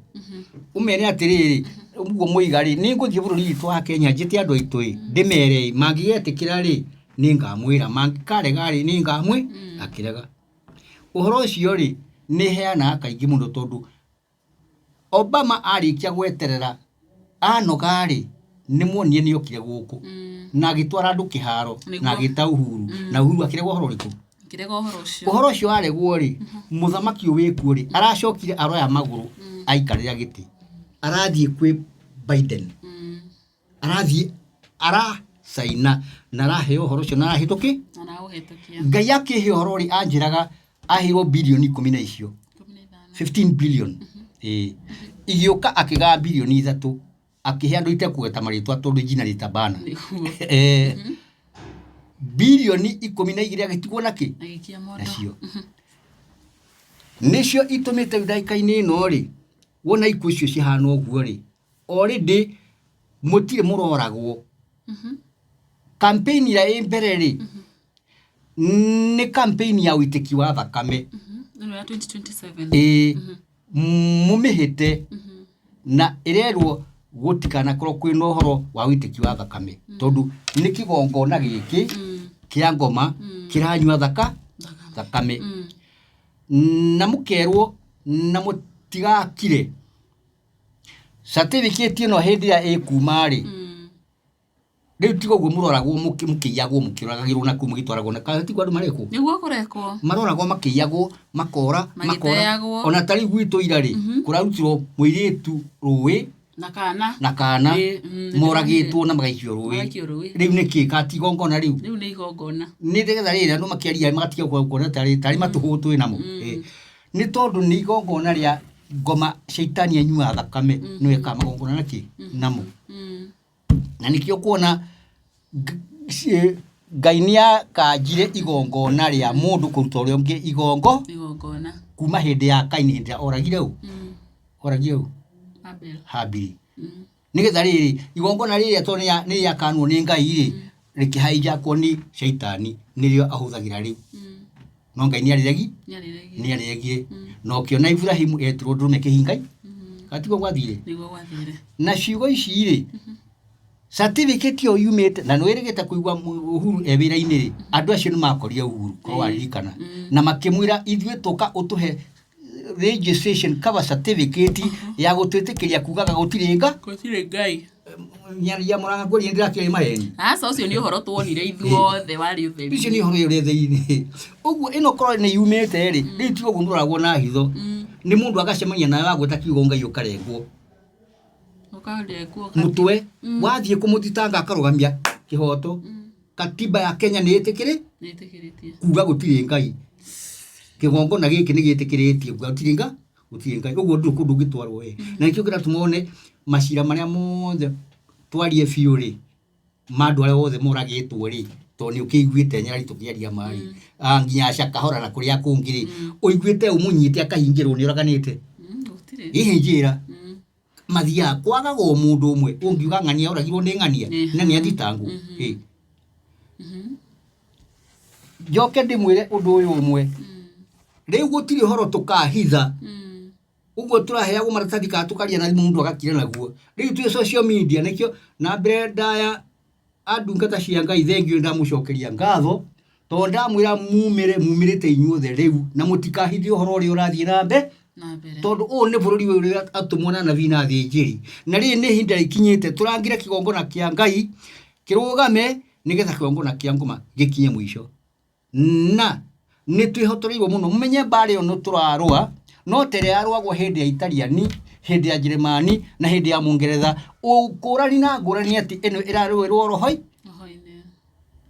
Ũmere atĩrĩrĩ, ũguo moiga rĩ, nĩ ngũthiĩ bũrũri witũ wa Kenya njĩte andũ aitũ ĩ, ndĩmere ĩ, mangĩgetĩkĩra rĩ, nĩ ngamwĩra, mangĩkarega rĩ, nĩ ngamwĩ, akĩrega. Ũhoro ũcio rĩ, nĩ heanaga kaingĩ mũno tondũ Obama arĩkia gweterera anoga rĩ, nĩ muonire nĩ okire gũkũ na agĩtwara andũ kĩharo na agĩta Uhuru na Uhuru akĩregwo ũhoro ũrĩkũ? Akĩrega ũhoro ũcio. Ũhoro ũcio waregwo rĩ, mũthamaki ũyũ wĩkuo rĩ, aracokire aroya magũrũ aikarĩra gĩtĩ, arathiĩ kwĩ Biden, arathiĩ aracaina na araheo ũhoro ũcio na arahĩtũki. Araũhĩtũkia. Ngai akĩhe ũhoro rĩ, anjĩraga aheirwo bilioni ikũmi na icio 15. 15 billion ĩĩ igĩũka akĩgaya bilioni ithatũ akĩhe andũ itekũgweta marĩtwa tondũ jina rĩtabana. Nĩguo. Eh, bilioni 12 agĩtigwo nakĩ Agĩikia mondo. Nacio nĩcio itũmĩte rĩu ndagĩka-inĩ ĩno rĩ wona ikuũ icio cihana ũguo rĩ already mũtirĩ mũroragwo campaign ĩrĩa ĩ mbere rĩ nĩ campaign ya ũitĩki wa thakame. Ĩno ya 2027. Ĩĩ mũmĩhĩte na ĩrerwo gũtikanakorwo kwĩna ũhoro wa ũitĩki wa thakame tondũ nĩ kĩgongona gĩkĩ kĩa ngoma kĩranyua thaka Thakame. Thakame na mũkerwo na mũtigakire certificate ĩno hĩndĩ ĩrĩa ĩkuma rĩ rĩu tiga ũguo mũroragwo mũkĩiyagwo mũkĩũragagĩrwo na kũu mũgĩtwaragwo na kana tiguo andũ marekwo. Nĩguo kũrekwo. Maroragwo makĩiyagwo makora makora. Magĩteagwo. Ona ta rĩu gwitũ ira rĩ kũrarutirwo mũirĩtu rũĩ Na kana. Na kana. Ĩĩ, Moragĩtwo na magaikio rũĩ. Magaikio rũĩ. Rĩu nĩkĩ ka ti igongona rĩu? Rĩu nĩ igongona. Nĩ nĩgetha rĩrĩ andũ makĩaria magatiga kuona tarĩ tarĩ matũhũ twĩ namo. Ĩĩ. Nĩ tondũ nĩ igongona rĩa ngoma caitani anyuaga thakame nĩwe ekaga magongona nakĩ namo. Na nĩkĩo kuona Ngai nĩ akanjire igongona rĩa mũndũ kũruta ũrĩa ũngĩ igongo Igongona. Kuma hĩndĩ ya Kaini hĩndĩ ĩrĩa oragire ũ? Oragire ũ? Abel. Habili. Nĩgetha rĩrĩ igongona rĩrĩa tondũ nĩ rĩakanwo nĩ Ngai rĩ rĩkĩhaijakwo nĩ caitani nĩrĩo ahũthagĩra rĩu. No Ngai nĩ arĩregi Nĩarĩregire. Nĩ arĩregire na ũkĩona Iburahĩmu etirwo ndũrũme kĩhinga kana tiguo gwathire? Nĩguo gwathire. Na ciugo ici rĩ certificate ĩyo yumĩte na nĩ wĩrĩgĩte kũigua Uhuru e wĩra-inĩ rĩ andũ acio nĩ makorire Uhuru korwo waririkana na makĩmwĩra ithuĩ tũka ũtũhe registration cover certificate ya gũtwĩtĩkĩria kugaga gũtirĩ nga Gũtirĩ Ngai. Nyaria Mũrang'a ngwĩrire ndĩrakĩrĩ maheni. Aca ũcio nĩ ũhoro tuonire ithuothe warĩ ũtheri. Icio nĩ ũhoro ũrĩa thĩinĩ ũguo ĩno korwo nĩ yumĩte rĩ rĩu ti ũguo mũroragwo na hitho nĩ mũndũ agacemania nawe wagweta kiugo Ngai ũkarengwo Ũkarengwo. Mũtwe wathiĩ kũmũthitanga akarũgamia kĩhoto katiba ya Kenya nĩ ĩtĩkĩrĩ Nĩĩtĩkĩrĩtie. Kuga gũtirĩ Ngai kĩgongona gĩkĩ nĩ gĩtĩkĩrĩtie kuga gũtirĩ nga. Gũtirĩ Ngai. Ũguo ndũrĩ kũndũ ũngĩtwarwo we. Na nĩkĩo kĩratũma wone macira marĩa mothe twarie biũ rĩ, ma andũ arĩa othe moragĩtwo rĩ, tondũ nĩ ũkĩiguĩte Nyarari tũkĩaria ma rĩ, nginya Shakahola na kũrĩa kũngĩ rĩ, ũiguĩte ũmũnyite akahingĩrwo nĩ ũraganĩte? Gũtirĩ. Ĩhĩ njĩra. Mathiaga kwagaga o mũndũ ũmwe ũngiuga ng'ania oragirwo nĩ ng'ania na nĩ athitangwo. Ĩ. Njoke ndĩmwĩre ũndũ ũyũ ũmwe. Rĩu gũtirĩ ũhoro tũkahitha. Ũguo tũraheagwo maratathi kana tũkaria na thimũ mũndũ agakira naguo. Rĩu twĩ social media nĩkĩo na mbere ndaya a ndungata cia Ngai thengiũ ndamũcokeria ngatho tondũ ndamwĩra mumĩre mumĩrĩte inyuothe rĩu na mũtikahithe ũhoro ũrĩa ũrathiĩ na mbere Na mbere. Tondũ ũyũ nĩ bũrũri ũyũ ũrĩa atũmwo na anabii na athĩnjĩri. Na rĩrĩ nĩ ihinda rĩkinyĩte tũrangĩre kĩgongona kĩa Ngai kĩrũgame nĩgetha kĩgongona kĩa ngoma gĩkinye mũico. Na nĩ twĩhotoreirwo mũno. Mũmenye mbara ĩyo nĩ tũrarũa no ta ĩrĩa yarũagwo hĩndĩ ya Italiani, hĩndĩ ya Njeremani na hĩndĩ ya Mũngeretha. Ũngũrani na ngũrani nĩ atĩ ĩno ĩrarũĩrwo roho-inĩ.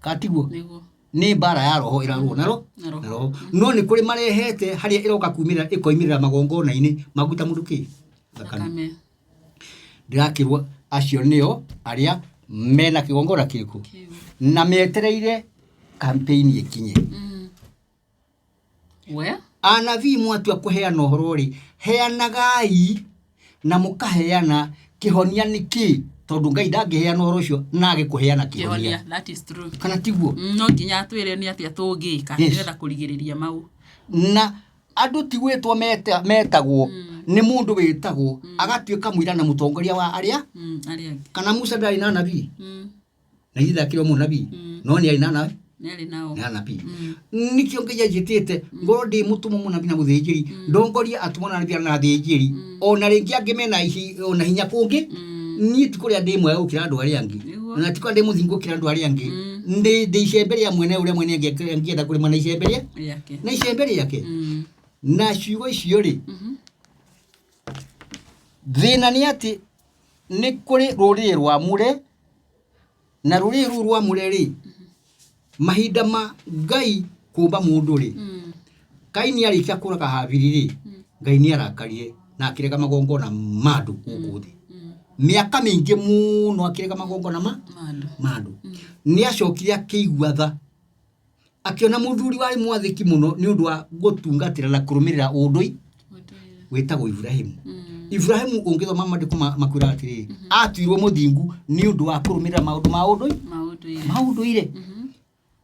Kana tiguo? Nĩguo. Nĩ mbara ya roho ĩrarũo na roho. Na roho. Na roho. No nĩ kũrĩ marehete harĩa ĩroka kumĩrĩra ĩkoimĩrĩra magongona-inĩ ma gũita mũndũ kĩ? Thakame. Thakame. Ndĩrakĩrwo acio nĩo arĩa mena kĩgongona kĩrĩkũ? Kĩu. Na metereire campaign ĩkinye. We? Anabii mwatua kũheana ũhoro rĩ, heanagai na mũkaheana kĩhonia nĩ kĩ? Tondũ Ngai ndangĩheana ũhoro ũcio na age kũheana kĩhonia. Kĩhonia, that is true. Kana tiguo? No nginya atwĩre nĩ atĩa tũngĩka nĩgetha kũrigĩrĩria mau. Na andũ ti gwĩtwo metagwo, nĩ mũndũ wĩtagwo agatuĩka mũira na mũtongoria wa arĩa Arĩa angĩ. Kana Musa ndarĩ na anabii? Na ithe ndakĩrĩ o mũnabii? No nĩ arĩ na anabii. Nĩ arĩ nao. Nĩ anabii. Nĩkĩo Ngai anjĩtĩte ngorwo ndĩ mũtũmwo mũnabii na mũthĩnjĩri, ndongorie atũmwo na anabii na athĩnjĩri, ona rĩngĩ angĩ mena ona hinya kũngĩ. Niĩ ti kũrĩa ndĩ mwega gũkĩra andũ arĩa angĩ, na ti kũrĩa ndĩ mũthingu gũkĩra andũ arĩa angĩ. Ndĩ icembe rĩa mwene ũrĩa mwene angĩenda kũrĩma na icembe rĩa Rĩake. Na icembe rĩake. Na ciugo icio rĩ, thĩna nĩ atĩ nĩ kũrĩ rũrĩrĩ rwamũre, na rũrĩrĩ rũu rwamũre rĩ, mahinda ma Ngai kũmba mũndũ rĩ, Kaini arĩkia kũraga Habili rĩ, Ngai nĩ arakarire na akĩrega magongona ma andũ gũkũ thĩ. Mĩaka mĩingĩ mũno akĩrega magongona ma Mandũ. Ma andũ. Nĩ acokire akĩigua tha, akĩona mũthuri warĩ mwathĩki mũno nĩ ũndũ wa gũtungatĩra na kũrũmĩrĩra ũndũi wĩtagwo Ibrahimu. Ibrahimu ũngĩthoma maandĩko makwĩraga atĩrĩrĩ, atuirwo mũthingu nĩ ũndũ wa kũrũmĩrĩra maũndũ ma ũndũi Maũndũire. Ma ũndũire.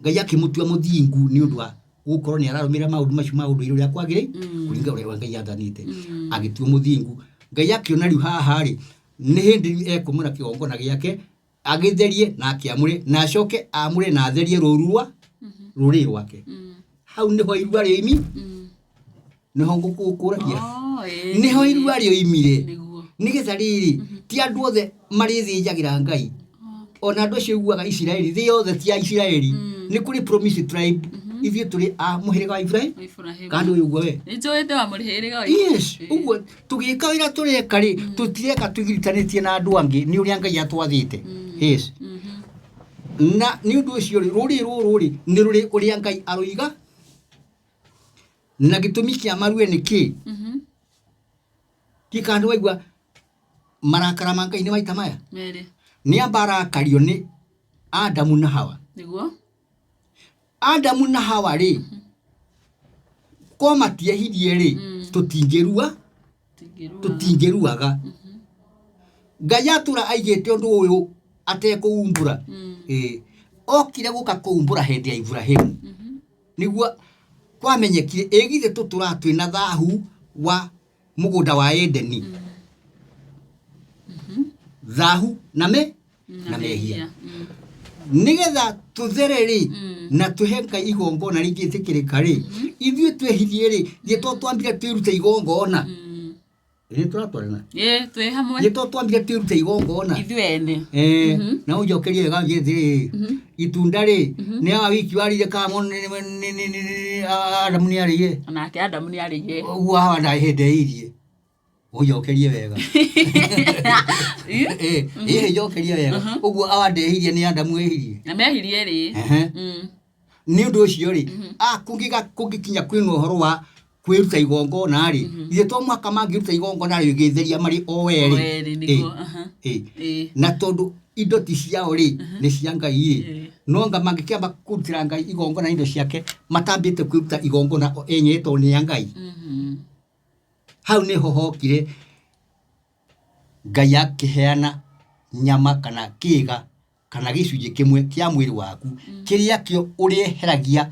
Ngai akĩmũtua mũthingu nĩ ũndũ wa gũkorwo nĩ ararũmĩrĩra maũndũ macio ma ũndũire ũrĩa kwagĩrĩire, kũringana ũrĩa Ngai athanĩte. Agĩtuo mũthingu. Ngai akĩona rĩu haha rĩ, nĩ hĩndĩ rĩu ekwamũra kĩgongona gĩake, agĩtherie na akĩamũre, na acoke amũre na atherie rũru rwa rũrĩrĩ rwake. Hau nĩho irua rĩoimi, nĩho ngũkũragia. Oh, ĩĩ. Nĩho irua rĩoimire. Nĩguo. Nĩgetha rĩrĩ, ti andũ othe marĩthĩnjagĩra Ngai. Ona andũ acio iguaga Isiraeli, thĩ yothe ti ya Isiraeli. Nĩ kũrĩ promise tribe. Ithuĩ tũrĩ a mũhĩrĩga wa Ibrahim. Ibrahim. Kana ndũĩ ũguo we? Nĩ njũĩ ndĩ wa mũhĩrĩga wa Yes, ũguo tũgĩka wĩra tũreka rĩ, tũtireka twĩgiritanĩtie na andũ angĩ, nĩ ũrĩa Ngai atwathĩte. Yes. Na nĩ ũndũ ũcio rĩ, rũrĩrĩ rũrũ rĩ, nĩ rũrĩ ũrĩa Ngai aroiga, na gĩtũmi kĩa marue nĩ kĩ? Ti kana nĩ waigua marakara ma Ngai nĩ maita maya? Merĩ. Nĩ amba arakario nĩ Adamu na Hawa. Nĩguo. Adamu na Hawa rĩ, ko matiehirie rĩ, tũtingĩrua, Tũtingĩrua. Tũtingĩruaga. Ngai atũra aigĩte ũndũ ũyũ atekũumbũra. Ĩĩ. Okire gũka kũumbũra hĩndĩ ya Ibrahimu. Nĩguo kwamenyekire ĩ githĩ tũtũraga twĩna thahu wa mũgũnda wa Edeni. Thahu na me na mehia. Nĩgetha tũthere rĩ, na tũhe Ngai igongona rĩngĩtĩkĩrĩka rĩ, ithuĩ twehirie rĩ, githĩ to twambire twĩrute igongona? Nĩ tũratwarana? Ĩĩ, twĩ hamwe. Githĩ to twambire twĩrute igongona? Ithuĩ ene. Na ũnjokerie wega ũnjĩre atĩrĩrĩ, itunda rĩ, nĩ Hawa wiki warĩire kana Adamu nĩ arĩire? Onake Adamu nĩ arĩire. Ũguo Hawa ndarĩ hĩndĩ eirie. Ũnjokerie wega. Ĩĩ, njokerie wega. Ũguo Hawa ndehirie nĩ Adamu ehirie? Na mehirie rĩ. Nĩ ũndũ ũcio rĩ, kũngĩkinya kwĩna ũhoro wa Kwĩruta igongona rĩ, ithe to mũhaka mangĩruta igongona rĩgĩtheria marĩ o O erĩ? erĩ nĩguo. Aha. Ĩ. Ĩ. Na tondũ indo ti ciao rĩ, nĩ cia Ngai rĩ, Ĩ. no anga mangĩkĩamba kũrutĩra Ngai igongona indo ciake matambĩte kwĩruta igongona o enyewe tondũ nĩ ya Ngai? Hau nĩho hokire Ngai akĩheana nyama kana kĩga kana gĩcunjĩ kĩmwe kĩa mwĩrĩ waku kĩrĩa kĩo ũrĩeheragia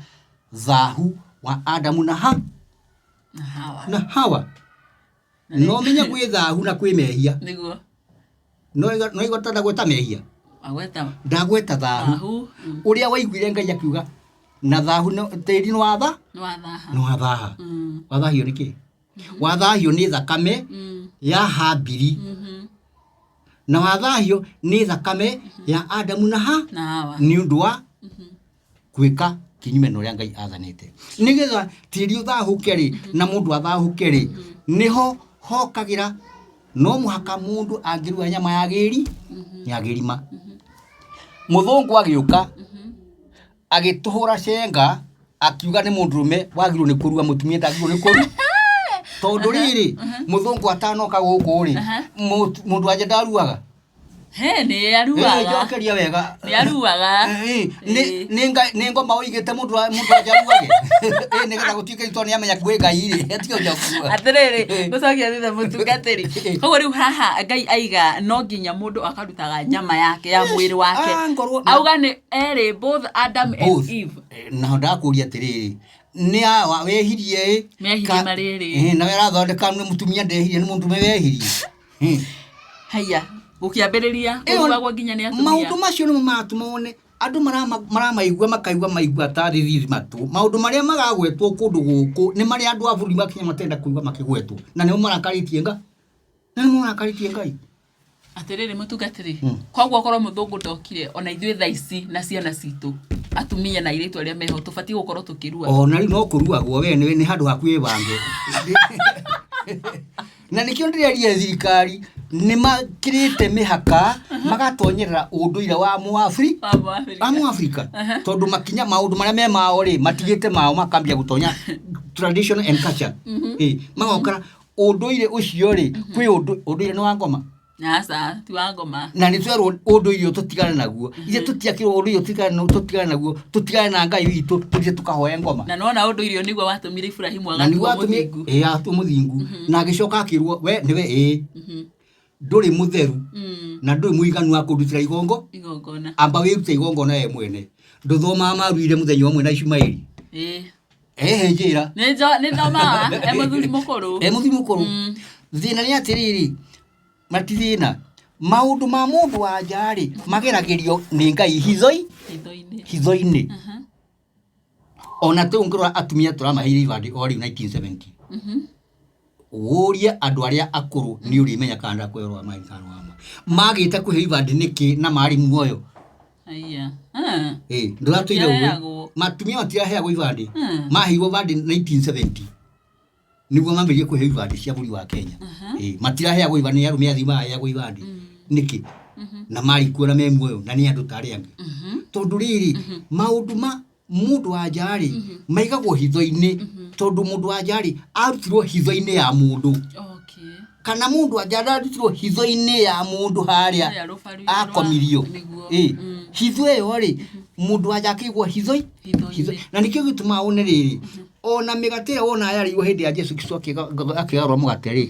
thahu wa Adamu na ha Na Hawa. Na Hawa. No menye gwĩ thahu na kwĩ mehia. Nĩguo. No igua ta ndagweta mehia. Agweta. Ndagweta thahu. Thahu. Ũrĩa waiguire Ngai akiuga na thahu tĩri nĩ watha Nĩ wathaha. Nĩ wathaha. Wathahio nĩ kĩ? Wathahio nĩ thakame ya Habili na wathahio nĩ thakame ya Adamu na ha Na Hawa. Nĩ ũndũ wa gwĩka kinyume na ũrĩa Ngai athanĩte. Nĩgetha tĩri ũthahũke rĩ, na mũndũ athahũke rĩ, nĩho hokagĩra no mũhaka mũndũ angĩruga nyama ya gĩri ya gĩrima. Mũthũngũ agĩũka agĩtũhũra cenga, akiuga nĩ mũndũrũme wagĩrĩirwo nĩ kũrua, mũtumia ndagĩrĩirwo nĩ kũrua. Tondũ rĩrĩ, mũthũngũ atanoka gũkũ rĩ, mũndũ wanja ndaruaga. He, nĩ aruaga. Njokeria wega. Nĩ aruaga. Nĩ Ngai, nĩ ngoma ũigĩte mũndũ wanja aruage? Nĩgetha gũtuĩke tondũ nĩ amenya kwĩ Ngai rĩ, atiga ũrĩa ũkuga. Atĩrĩrĩ, gũcokia thutha mũtungatĩri. Koguo rĩu haha Ngai aiga no nginya mũndũ akarutaga nyama yake ya mwĩrĩ wake. Ah, ngorwo Auga nĩ erĩ, both Adam and Both. Eve. Naho ndakũria atĩrĩrĩ, nĩ awa wehirie ĩ? Mehirie marĩ erĩ. Nawe arathondeka nĩ mũtumia ndehirie, nĩ mũndũrũme wehirie. Haiya, gũkĩambĩrĩria Ĩyo- kũrugagwo nginya nĩ atumia. Maũndũ macio nĩmo maratũma wone andũ maramaigua makaigua maigua tarĩ riri matũ. Maũndũ marĩa maragwetwo kũndũ gũkũ nĩ marĩa andũ a bũrũri wa Kenya matenda kũigua makĩgwetwo, na nĩmo marakarĩtie Ngai, na nĩmo marakarĩtie Ngai. Atĩrĩrĩ mũtungatĩri, koguo korwo mũthũngũ ndokire, ona ithuĩ thaa ici na ciana citũ, atumia na airĩtu arĩa meho, tũbatiĩ gũkorwo tũkĩrua? Ona rĩu no kũruagwo, we nĩ handũ haku wĩbange. Na nĩkĩo ndĩreria thirikari nĩ makĩrĩte mĩhaka magatonyerera ũndũire wa mũafri Wa Mũafrika. Wa mũafrika, tondũ makinya maũndũ marĩa me mao rĩ, matigĩte mao makambia gũtonya tradition and culture. Magokora ũndũire ũcio rĩ, kwĩ ũndũire nĩ wa ngoma. Aca, ti wa ngoma. Na nĩ twerwo ũndũire ũyũ tũtigane naguo. Ithe tũtiakĩrwo ũndũire tũtigane naguo, tũtigane na Ngai witũ, tũthiĩ tũkahoe ngoma. Na nona ũndũire ũyũ nĩguo watũmire Ibrahimu Na nĩguo agatuo atũmire mũthingu. Ĩĩ, agatuo mũthingu. Na agĩcoka akĩrwo, we nĩwe ĩĩ ndũrĩ mũtheru na ndũrĩ mũiganu wa kũndutĩra igongo Igongona. Amba wĩrute igongona we mwene. Ndũthomaga maruire mũthenya ũmwe na Ishumaeli? Ĩĩ. Ehe, njĩra. Nĩ thomaga e mũthuri mũkũrũ. E mũthuri mũkũrũ. Thĩna nĩ atĩrĩrĩ, mati thĩna, maũndũ ma mũndũ wa nja rĩ, mageragĩrio nĩ Ngai hitho-inĩ. Hitho-inĩ. Ona tũu ngĩrora atumia tũramaheire ibandĩ o rĩu 1970. Ũrie andũ arĩa akũrũ nĩ ũrĩmenya kana ndakwĩrwo wa ma kana wa ma. Magĩte kũheo ibandĩ nĩkĩ na marĩ muoyo? Aya. Ah. Ĩ, ndũratũire ũguo. Matiraheagwo. Matumia matiraheagwo ibandĩ. Maheirwo ibandĩ 1970 nĩguo mambĩrĩrie kũheo ibandĩ cia bũrũri wa Kenya. Ĩ, matiraheagwo ibandĩ nĩ arũme athii maraheagwo ibandĩ nĩkĩ na marĩ kuo na me muoyo na nĩ andũ ta arĩa angĩ? Tondũ rĩrĩ, maũndũ ma mũndũ wa nja rĩ, maigagwo hitho-inĩ, tondũ mũndũ wa nja rĩ, arutirwo hitho-inĩ ya mũndũ. Kana mũndũ wa nja ndarutirwo hitho-inĩ ya mũndũ harĩa Harĩa rũbaru-inĩ akomirio? Nĩguo. Ĩ, hitho ĩyo rĩ, mũndũ wa nja akĩigwo hitho Hitho-inĩ. Hitho. Na nĩkĩo gĩtũmaga wone rĩrĩ, ona mĩgate ĩrĩa wona yarĩirwo hĩndĩ ya Jesu Kristo akĩgarũra mũgate rĩ,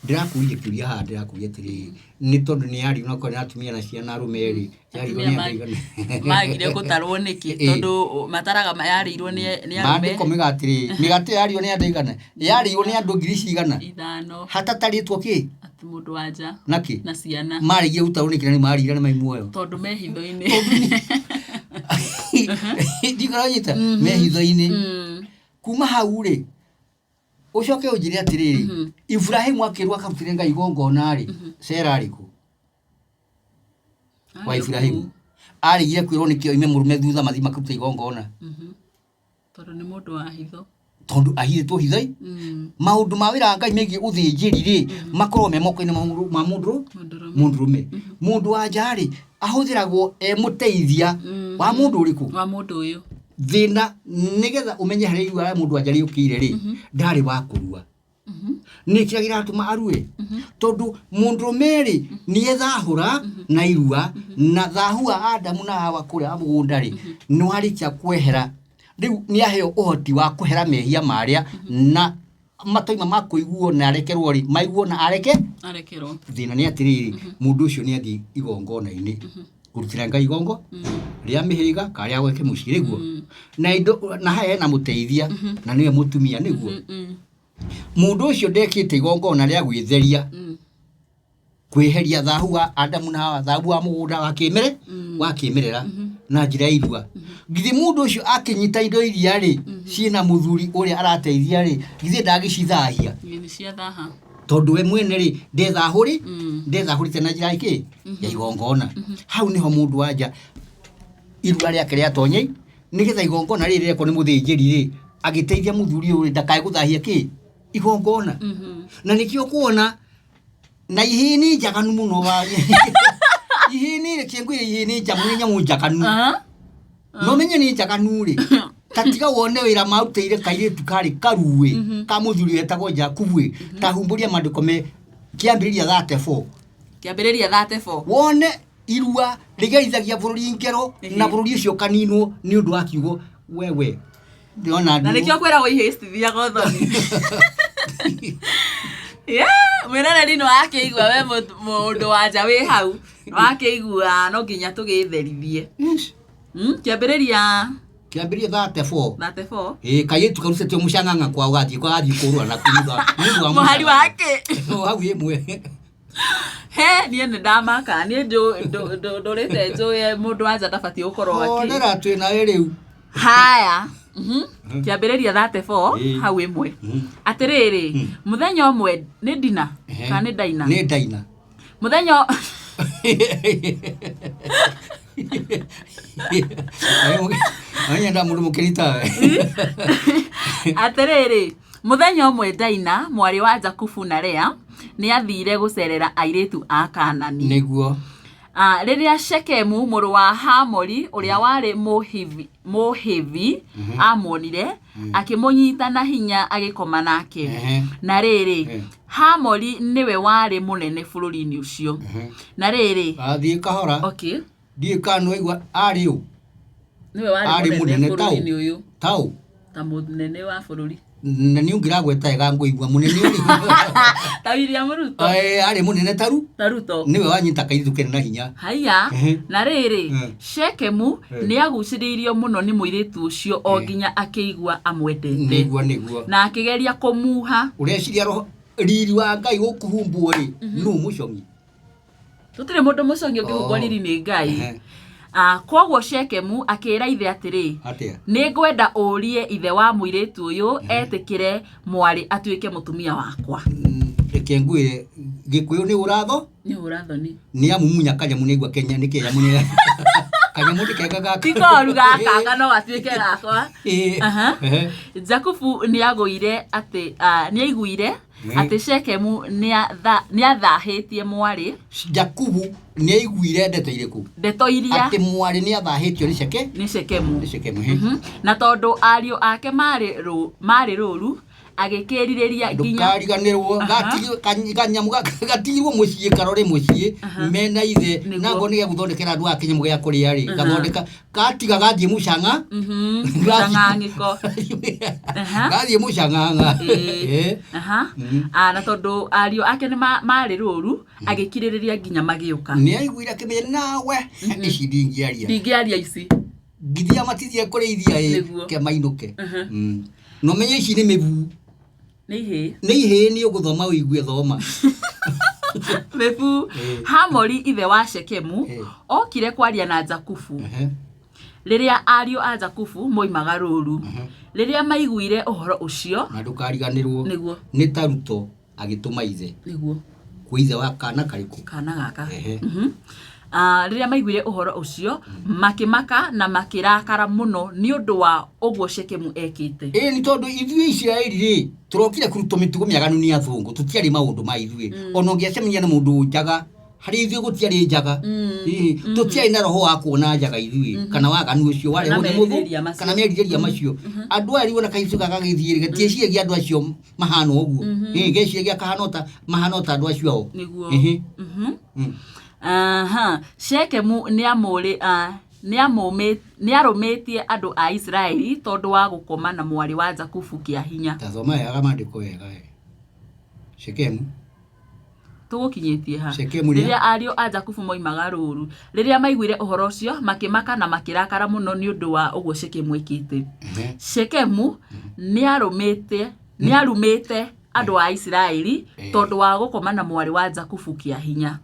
ndĩrakũria kĩũria haha, ndĩrakũria atĩrĩrĩ, nĩ tondũ nĩ yarĩirwo na korwo nĩ atumia na ciana arũme rĩ, yarĩirwo nĩ andũ aigana? Magire gũtarwo nĩkĩ? Tondũ mataraga yarĩirwo nĩ arũme. Maandĩko mega atĩrĩrĩ, mĩgate ĩyo yarĩirwo nĩ andũ aigana? Yarĩirwo nĩ andũ ngiri cigana? 5. Hatatarĩtwo kĩ? Atĩ mũndũ wa nja Nakĩ? Na ciana. Marĩgie gũtarwo nĩkĩ na nĩ marĩire na mai muoyo? Tondũ me hitho-inĩ. Ndikaranyita me hitho-inĩ. Kuma hau rĩ, ũcoke ũnjĩre atĩrĩrĩ, Ibrahimu akĩrwo akarutĩre Ngai igongona rĩ, Sera arĩ kũ wa Ibrahimu? Arĩgire kwĩrwo nĩkĩ oime mũrũme thutha mathiĩ makarute igongona? Tondũ nĩ mũndũ wa hitho. Tondũ ahithĩtwo hitho. Maũndũ ma wĩra wa Ngai megiĩ ũthĩnjĩri rĩ, makoragwo me moko-inĩ ma mũndũ Mũndũrũme. Mũndũrũme. Mũndũ wa nja rĩ, ahũthĩragwo e mũteithia wa mũndũ ũrĩkũ? Wa mũndũ ũyũ. Thĩna nĩgetha ũmenye harĩa irua rĩa mũndũ wanja rĩũkĩire rĩ, ndarĩ wa kũrua. Nĩ kĩrĩa kĩratũma arue, tondũ mũndũrũme rĩ nĩethahũra na irua, na thahu wa Adamu na Hawa kũrĩa mũgũnda rĩ nĩ warĩkia kwehera. Rĩu nĩaheo ũhoti wa kũhera mehia marĩa na matoima ma kũiguo na arekerwo rĩ, maiguo na areke arekerwo. Thĩna nĩ atĩrĩrĩ, mũndũ ũcio nĩ athiĩ igongona-inĩ kũrutĩra Ngai igongo rĩa mĩhĩrĩga kana rĩa gwake mũciĩ nĩguo, na indo na haha hena mũteithia na nĩwe mũtumia nĩguo. Mũndũ ũcio ndekĩte igongona rĩa gwĩtheria, kwĩheria thahu wa Adamu na Hawa, thahu wa mũgũnda wa kĩmere wa kĩmerera na njĩra ya irua. Githĩ mũndũ ũcio akĩnyita indo iria rĩ ciĩna mũthuri ũrĩa arateithia rĩ, githĩ ndangĩcithahia? Nĩ cia thaha. Tondũ we mwene rĩ ndethahũrĩ ndethahũrĩte na njĩra ĩkĩ ya igongona. Hau nĩho mũndũ wanja irua rĩake rĩatonye, nĩgetha igongona rĩrĩ rĩrekwo nĩ mũthĩnjĩri rĩ agĩteithia mũthuri ũyũ rĩ ndakae gũthahia kĩ igongona. Na nĩkĩo kuona na ihĩĩ nĩ njaganu mũno wa ihĩĩ nĩ reke ngwĩre, ihĩĩ nĩ njamu, nĩ nyamũ njaganu. No menye nĩ njaganu rĩ, ta tiga wone wĩra marutĩire kairĩtu karĩ karuĩ ka mũthuri wetagwo Jakubu ĩ. Ta humbũria maandĩko me Kĩambĩrĩria 34. Kĩambĩrĩria 34. Wone irua rĩgerithagia bũrũri ngero na bũrũri ũcio ũkaninwo nĩ ũndũ wa kiugo wewe ndĩrona. Na nĩkĩo kwĩragwo ihĩĩ citithiaga ũthoni. Yeah, mwĩroreri nĩ wakĩigua, we mũndũ wa nja wĩ hau nĩ wakĩigua no nginya tũgĩtherithie. Kĩambĩrĩria Kĩambĩrĩria 34. 34. Ĩĩ, kairĩtu karutĩtio mũcang'ang'a kwao gathiĩ gathiĩ kũrũra na nĩ ũndũ wa mũhari mũcang'ang'a. Wake. O hau ĩmwe. He niĩ nĩ ndamaka, niĩ ndũrĩte njũĩ mũndũ wa nja ndabatiĩ gũkorwo akĩ Honera twĩ nawe rĩu. Haya. Kĩambĩrĩria 34. Hau ĩmwe. Atĩrĩrĩ, mũthenya ũmwe nĩ Dina kana nĩ Daina? Nĩ Daina. Mũthenya Anyenda mũndũ mũkĩri tawe. Atĩrĩrĩ, mũthenya ũmwe Daina mwarĩ wa Jakubu na Lea nĩ athire gũcerera airĩtu a Kanani. Ah, rĩrĩa Shekemu mũrũ wa Hamori ũrĩa warĩ Mũhivi amuonire, akĩmũnyita na hinya agĩkoma nake. Na rĩrĩ, Hamori nĩwe warĩ mũnene bũrũri-inĩ ũcio. Na rĩrĩ, Athiĩ kahora. Ndiũĩ kana nĩwaigua arĩ ũ. Nĩwe warĩ Arĩ mũnene mũnene taũ. bũrũri-inĩ ũyũ. Taũ. Ta mũnene wa bũrũri. Na nĩ ũngĩragweta wega ngũigua mũnene ũrĩ. Ta William Ruto. Arĩ mũnene taru. Ta Ruto. Nĩwe wanyita kairĩtu kena na hinya. Haiya. Na rĩrĩ, Shekemu nĩ agucĩrĩirio mũno nĩ mũirĩtu ũcio o nginya akĩigua amwendete. Nĩguo. Na akĩgeria kũmuha. Ũreciria roho riri wa Ngai gũkũhumbwo rĩ, nũ mũcong'i? Tũtirĩ mũndũ mũcong'i ũngĩhumbwo riri nĩ Ngai. Ah, kwoguo Shekemu akĩra ithe atĩrĩ, Atĩa? Nĩ ngwenda ũrie ithe wa mũirĩtu ũyũ etĩkĩre mwarĩ atuĩke mũtumia wakwa. Reke ngwĩre, Gĩkũyũ nĩ ũratho. Nĩ ũrathoni. Nĩ amumunya kanyamũ nĩigua Kenya nĩ kanyamũ nĩ kanyamũ nĩ kega gaka. Ti koru gaka anga no gatuĩke gakwa. Aha. Jakubu nĩ agũire atĩ nĩ aiguire atĩ Shekemu nĩathahĩtie mwarĩ. Jakubu nĩ aiguire ndeto irĩkũ? Ndeto iria Atĩ mwarĩ nĩ athahĩtio nĩ Sheke nĩ Shekemu. Nĩ Shekemu. Na tondũ ariũ ake marĩ rũru, agĩkĩrirĩria nginya Ndũkariganĩrwo kanyamũ gatigirwo mũciĩ karore mũciĩ mena ithe. Na ngo nĩ gĩagũthondekera andũ a kĩnyamũ gĩa kũrĩa rĩ, gathondeka gatiga gathiĩ mũcang'a. Mũcang'ang'ĩko. Gathiĩ mũcang'ang'a. Aha. Ah, na tondũ ariũ ake nĩ marĩ rũru, agĩkirĩrĩria nginya magĩũka. Nĩ aiguire akĩmenya nawe ici ndingĩaria. Ndingĩaria ici. Ngithia matithie kũrĩithia ĩ ke mainũke. Na ũmenye ici nĩ mĩbu. Nĩ ihĩĩ. Nĩ ihĩĩ, nĩ ũgũthoma ũigue thoma. Mĩbu. Hamori ithe wa Shekemu okire kwaria na Jakubu rĩrĩa ariũ a Jakubu moimaga rũru. Rĩrĩa maiguire ũhoro ũcio, Na ndũkariganĩrwo nĩ ta Ruto agĩtũma ithe kwĩ ithe wa kana karĩkũ? Kana gaka. Ah, rĩrĩa maiguire ũhoro ũcio makĩmaka na makĩrakara mũno nĩ ũndũ wa ũguo Shekemu ekĩte. Ĩĩ, nĩ tondũ ithuĩ Isiraeli rĩ tũrokire kũrutwo mĩtugo mĩaganu nĩ athũngũ, tũtiarĩ maũndũ ma ithuĩ. Ona ũngĩacemania na mũndũ njaga Harĩ ithuĩ gũtiarĩ njaga. Ĩĩ, tũtiarĩ na roho wa kuona njaga ithuĩ kana waganu ũcio warehwo Kana nĩ mũthũ merirĩria macio. Kana merirĩria macio. Andũ aya rĩu ona kairĩtu gaka gagĩthiĩ rĩ, gatiĩciragia andũ acio mahana ũguo. Ĩĩ, geciragia kahana ota mahana ota andũ acio ao. Nĩguo. Ĩhĩ. Aha, Shekemu nĩarũmĩtie andũ a Isiraeli tondũ wa gũkoma na mwarĩ wa Jakubu kĩa hinya. Tathoma wega maandĩko wega we. Shekemu. Tũgũkinyĩtie ha? Shekemu nĩ- Rĩrĩa ariũ a Jakubu moimaga rũũru, rĩrĩa maiguire ũhoro ũcio, makĩmaka na makĩrakara mũno nĩ ũndũ wa ũguo Shekemu ekĩte. Shekemu nĩarumĩte andũ a Isiraeli tondũ wa gũkoma na mwarĩ wa Jakubu kĩa hinya.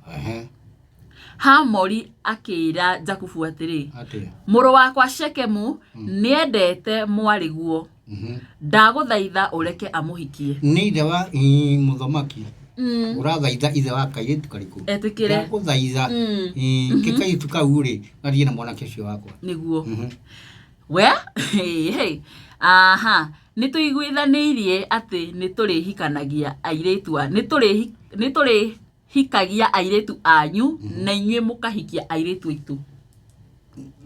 Hamori akĩĩra Jakubu atĩrĩ, Atĩa? Mũrũ wakwa Shekemu nĩendete mwarĩguo, ndagũthaitha ũreke amũhikie. Nĩ ithe wa ĩĩ, mũthamaki ũrathaitha ithe wa kairĩtu karĩkũ? Etĩkĩre. Ndagũthaitha. Ĩĩ, ke kairĩtu kau rĩ gathiĩ na mwanake ũcio wakwa. Nĩguo. We, hey, aha, nĩ tũiguithanĩirie atĩ nĩ tũrĩhikanagia airĩtu a nĩ tũrĩhikagia airĩtu anyu na inyuĩ mũkahikia airĩtu aitũ.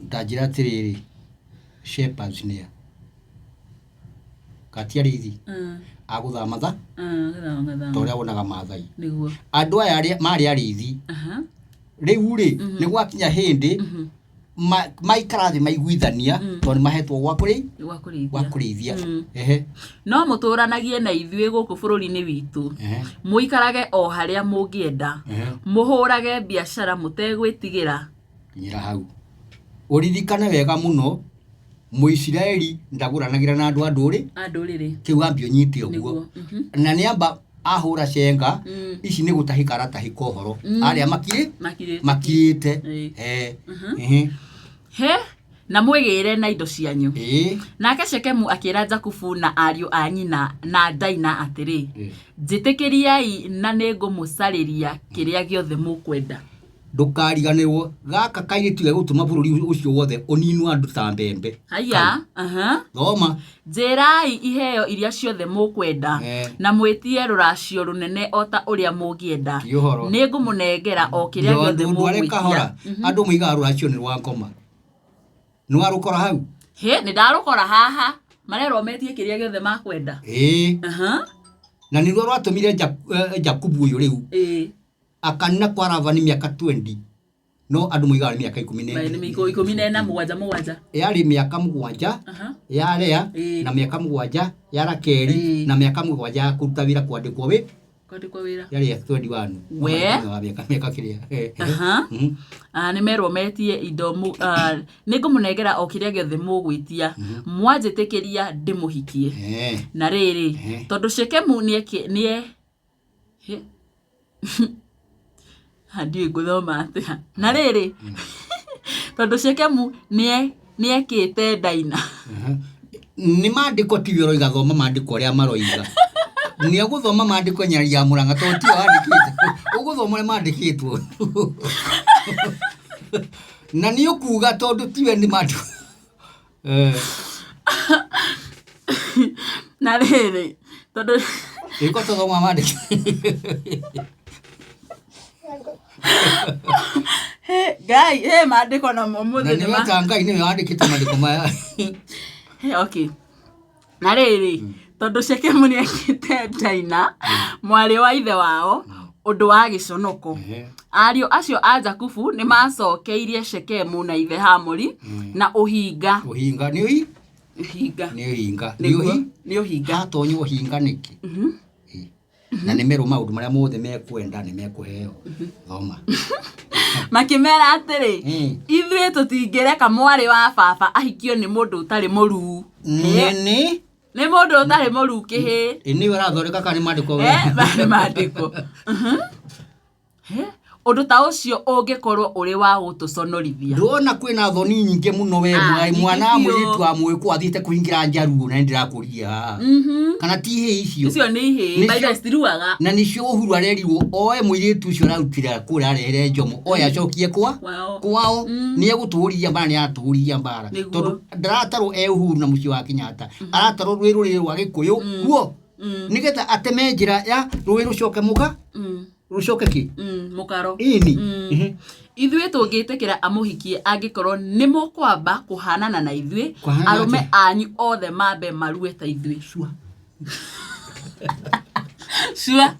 Ndanjĩra atĩrĩrĩ, shepherds nĩa kati arĩithi agũthama tha ta ũrĩa wonaga Maathai. Nĩguo. Andũ aya arĩa marĩ arĩithi rĩu rĩ, nĩ gwakinya hĩndĩ maikara thĩ maiguithania tondũ nĩ mahetwo gwa kũrĩ Gwa kũrĩithia. Gwa kũrĩithia. Ehe. No mũtũranagie na ithuĩ gũkũ bũrũri-inĩ witũ, mũikarage o harĩa mũngĩenda, mũhũrage biacara mũtegwĩtigĩra. Kinyĩra hau ũririkane wega mũno, Mũisiraeli ndagũranagĩra na andũ a ndũrĩ A ndũrĩrĩ. Kĩu ambia ũnyite ũguo. Nĩguo. Na nĩ amba ahũra cenga ici nĩ gũtahĩka aratahĩka ũhoro arĩa makirĩ Makirĩte. Makirĩte. Ehe. He na mwĩgĩre na indo cianyu. Nake Shekemu akĩra Jakubu na ariũ a nyina na Daina atĩrĩ, Njĩtĩkĩriai na nĩngũmũcarĩria kĩrĩa gĩothe mũkwenda. Ndũkariganĩrwo gaka kairĩtu gegũtũma bũrũri ũcio wothe ũninwo andũ ta mbembe. Haya, aha. Thoma. Njĩrai iheo iria ciothe mũkwenda na mwĩtie rũracio rũnene o ta ũrĩa mũngĩenda. Ti ũhoro. Nĩngũmũnengera o kĩrĩa gĩothe Ndware mũgwĩtia. Kahora, andũ moigaga rũracio nĩ rwa ngoma, nĩ warũkora hau? Hĩ, nĩ ndarũkora haha. Marerwo metie kĩrĩa gĩothe makwenda. Ĩĩ. Na nĩruo rwatũmire Jakubu ũyũ rĩu akanina kwa Labani mĩaka 20, no andũ moigaga nĩ mĩaka 14. Nĩ 14, 7 7. Yarĩ mĩaka 7 ya Lea na mĩaka 7 ya Rakeli na mĩaka 7 ya kũruta wĩra, kwandĩkwo wĩ Kwandĩkwo wĩra. Yarĩ ya 21. We. Mĩaka kĩrĩa. Ah, nĩ merwo metie indo nĩ ngũmũnengera o kĩrĩa gĩothe mũgwĩtia mwanjĩtĩkĩria ndĩmũhikie. Na rĩrĩ, tondũ Shekemu nĩeke nĩe Hĩ? Ha, ndiũĩ ngũthoma atĩa. Na rĩrĩ, tondũ Shekemu nĩekĩte Daina. Nĩ maandĩko tiwe ũroiga, thoma maandĩko ũrĩa maroiga. Nĩ agũthoma maandĩko nyari ya Mũrang'a tondũ tiwe wandĩkĩte, ũgũthoma ũrĩa mandĩkĩtwo na nĩ ũkuga tondũ tiwe nĩ maandĩko. Na rĩrĩ, tondũ Ĩko tũthoma maandĩko. Hĩ, Ngai, he maandĩko namo Na mũthĩ nĩ nĩ ma weta Ngai nĩwe wandĩkĩte maandĩko maya. He, okay. Na rĩrĩ, tondũ Shekemu nĩekĩte Daina mwarĩ wa ithe wao ũndũ wa gĩconoko, ariũ acio a Jakubu nĩ maacokeirie Shekemu na ithe Hamori na ũhinga. Ũhinga nĩ ũhi Ũhinga. Nĩ ũhinga nĩ Nĩguo, ũhi nĩ ũhinga. Hatonya ũhinga nĩkĩ? Ĩ. Na nĩ merwo maũndũ marĩa mothe mekwenda nĩ mekũheo. Thoma. Makĩmera atĩrĩ, Ithuĩ tũtingĩreka mwarĩ wa baba ahikio nĩ mũndũ ũtarĩ mũruu. Nĩ Nĩ mũndũ ũtarĩ mũruu kĩhĩ. Ĩ, nĩwe ũrathondeka kana nĩ maandĩko? Eh, nĩ maandĩko. He, ũndũ ta ũcio ũngĩkorwo ũrĩ wa gũtũconorithia. Ndona kwĩna thoni nyingĩ mũno we. Ah, mwana nyingĩ mwana wa biũ. mũirĩtu wa mũgĩkũyũ athiĩte kũhingĩra njaruo na nĩ ndĩrakũria haha, kana ti ihĩĩ icio? Icio nĩ ihĩĩ. Nĩcio- By the way, citiruaga. Na nĩcio Uhuru arerirwo oe mũirĩtu ũcio ararutire kũrĩa arehere Njomo, oe acokie kwa Kwao. Kwao. Nĩ egũtũũria mbara, nĩ aratũũria mbara. Tondũ ndaratarwo e Uhuru na mũciĩ wa Kenyatta, aratarwo rwĩ rũrĩrĩ rwa Gĩkũyũ ruo nĩgetha ateme njĩra ya rũĩ rũcoke mũga. Rũcoke kĩ? Mũkaro. Ĩni. Ithuĩ tũngĩtĩkĩra amũhikie angĩkorwo nĩ mũkwamba kũhanana na ithuĩ, Kũhanana arũme atĩa? anyu othe mambe marue ta ithuĩ. Cua. Cua.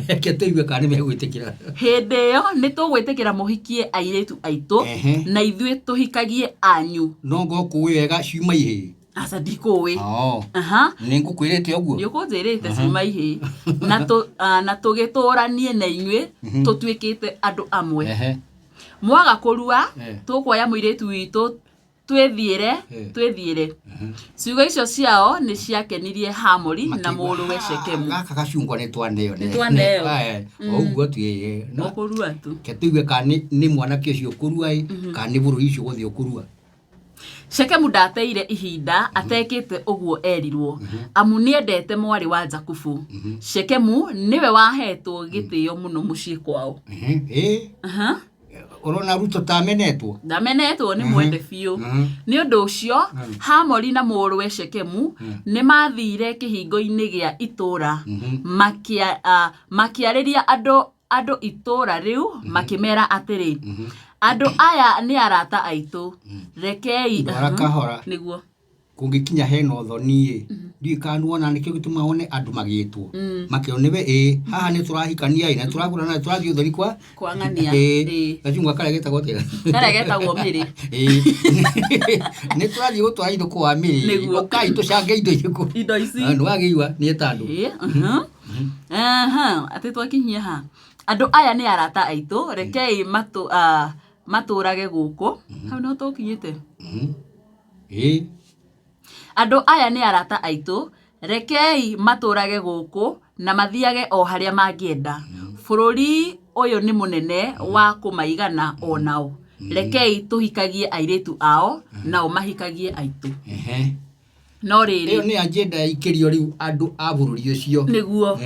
Reke tũigue kana nĩ megwĩtĩkĩra. Hĩndĩ ĩyo nĩ tũgwĩtĩkĩra mũhikie airĩtu aitũ na ithuĩ tũhikagie anyu. No ngũkũĩ wega ciuma ihĩĩ. Aca ndikũĩ. Oo. Aha. Nĩ ngũkwĩrĩte ũguo. Nĩ ũkũnjĩrĩte ciuma ihĩĩ. Na tũ, na tũgĩtũranie na inyuĩ tũtuĩkĩte andũ amwe. Mwaga kũrua, tũkuoya mũirĩtu witũ twĩthiĩre, twĩthiĩre. Ciugo icio ciao nĩ ciakenirie Hamori na Makĩigua, mũrũwe "Ha, Shekemu. Gaka gacungwa nĩ twaneo. Nĩ twaneo. O ũguo tu ĩĩ. No Ũkũrua tu. reke tũigue kana nĩ mwanake ũcio ũkũrua ĩ, kana nĩ bũrũri ũcio ũgũthiĩ ũkũrua. Shekemu ndaateire ihinda atekĩte ũguo eerirwo, amu nĩendete mwarĩ wa Jakubu. Shekemu nĩwe waheetwo gĩtĩo mũno mũciĩ kwao. Ĩĩ. Aha. Ũrona Ruto ta amenetwo? Ndamenetwo nĩ mwende biũ. Nĩ ũndũ ũcio, Hamori na mũrũwe Shekemu nĩ maathiire kĩhingo-inĩ gĩa itũũra, makĩarĩria andũ andũ itũũra rĩu makĩmeera atĩrĩ, Andũ aya nĩ arata aitũ, rekei Ndwara kahora. Nĩguo. Kũngĩkinya hena ũthoni ĩ, ndiũĩ kana nĩwona nĩkĩo gĩtũmaga wone andũ magĩtwo makerwo nĩwe ĩ haha nĩ tũrahikania ĩ na tũragũrana nĩ tũrathiĩ ũthoni kwa Kwa ng'ania. Ĩ, Ĩ. gacungwa karĩa getagwo atĩa? Karĩa getagwo mĩrĩ. Ĩ. Nĩ tũrathiĩ gũtwara indo kwa mĩrĩ. Nĩguo. Ũkai tũcange indo irĩkũ. Indo ici. Nĩ wagĩigua nĩ eta andũ. Ĩ, mhm. Aha, atĩ twakinyia ha. Andũ aya nĩ arata aitũ, rekei matũ, matũrage gũkũ. Hau nĩho tũkinyĩte. Ĩ. Andũ aya nĩ arata aitũ, rekei matũrage gũkũ na mathiage o harĩa mangĩenda. Bũrũri ũyũ nĩ mũnene wa kũmaigana o nao. Rekei tũhikagie airĩtu ao, nao mahikagie aitũ. No Ĩyo rĩrĩ, nĩ agenda yaikĩrio rĩu andũ a bũrũri ũcio. Nĩguo.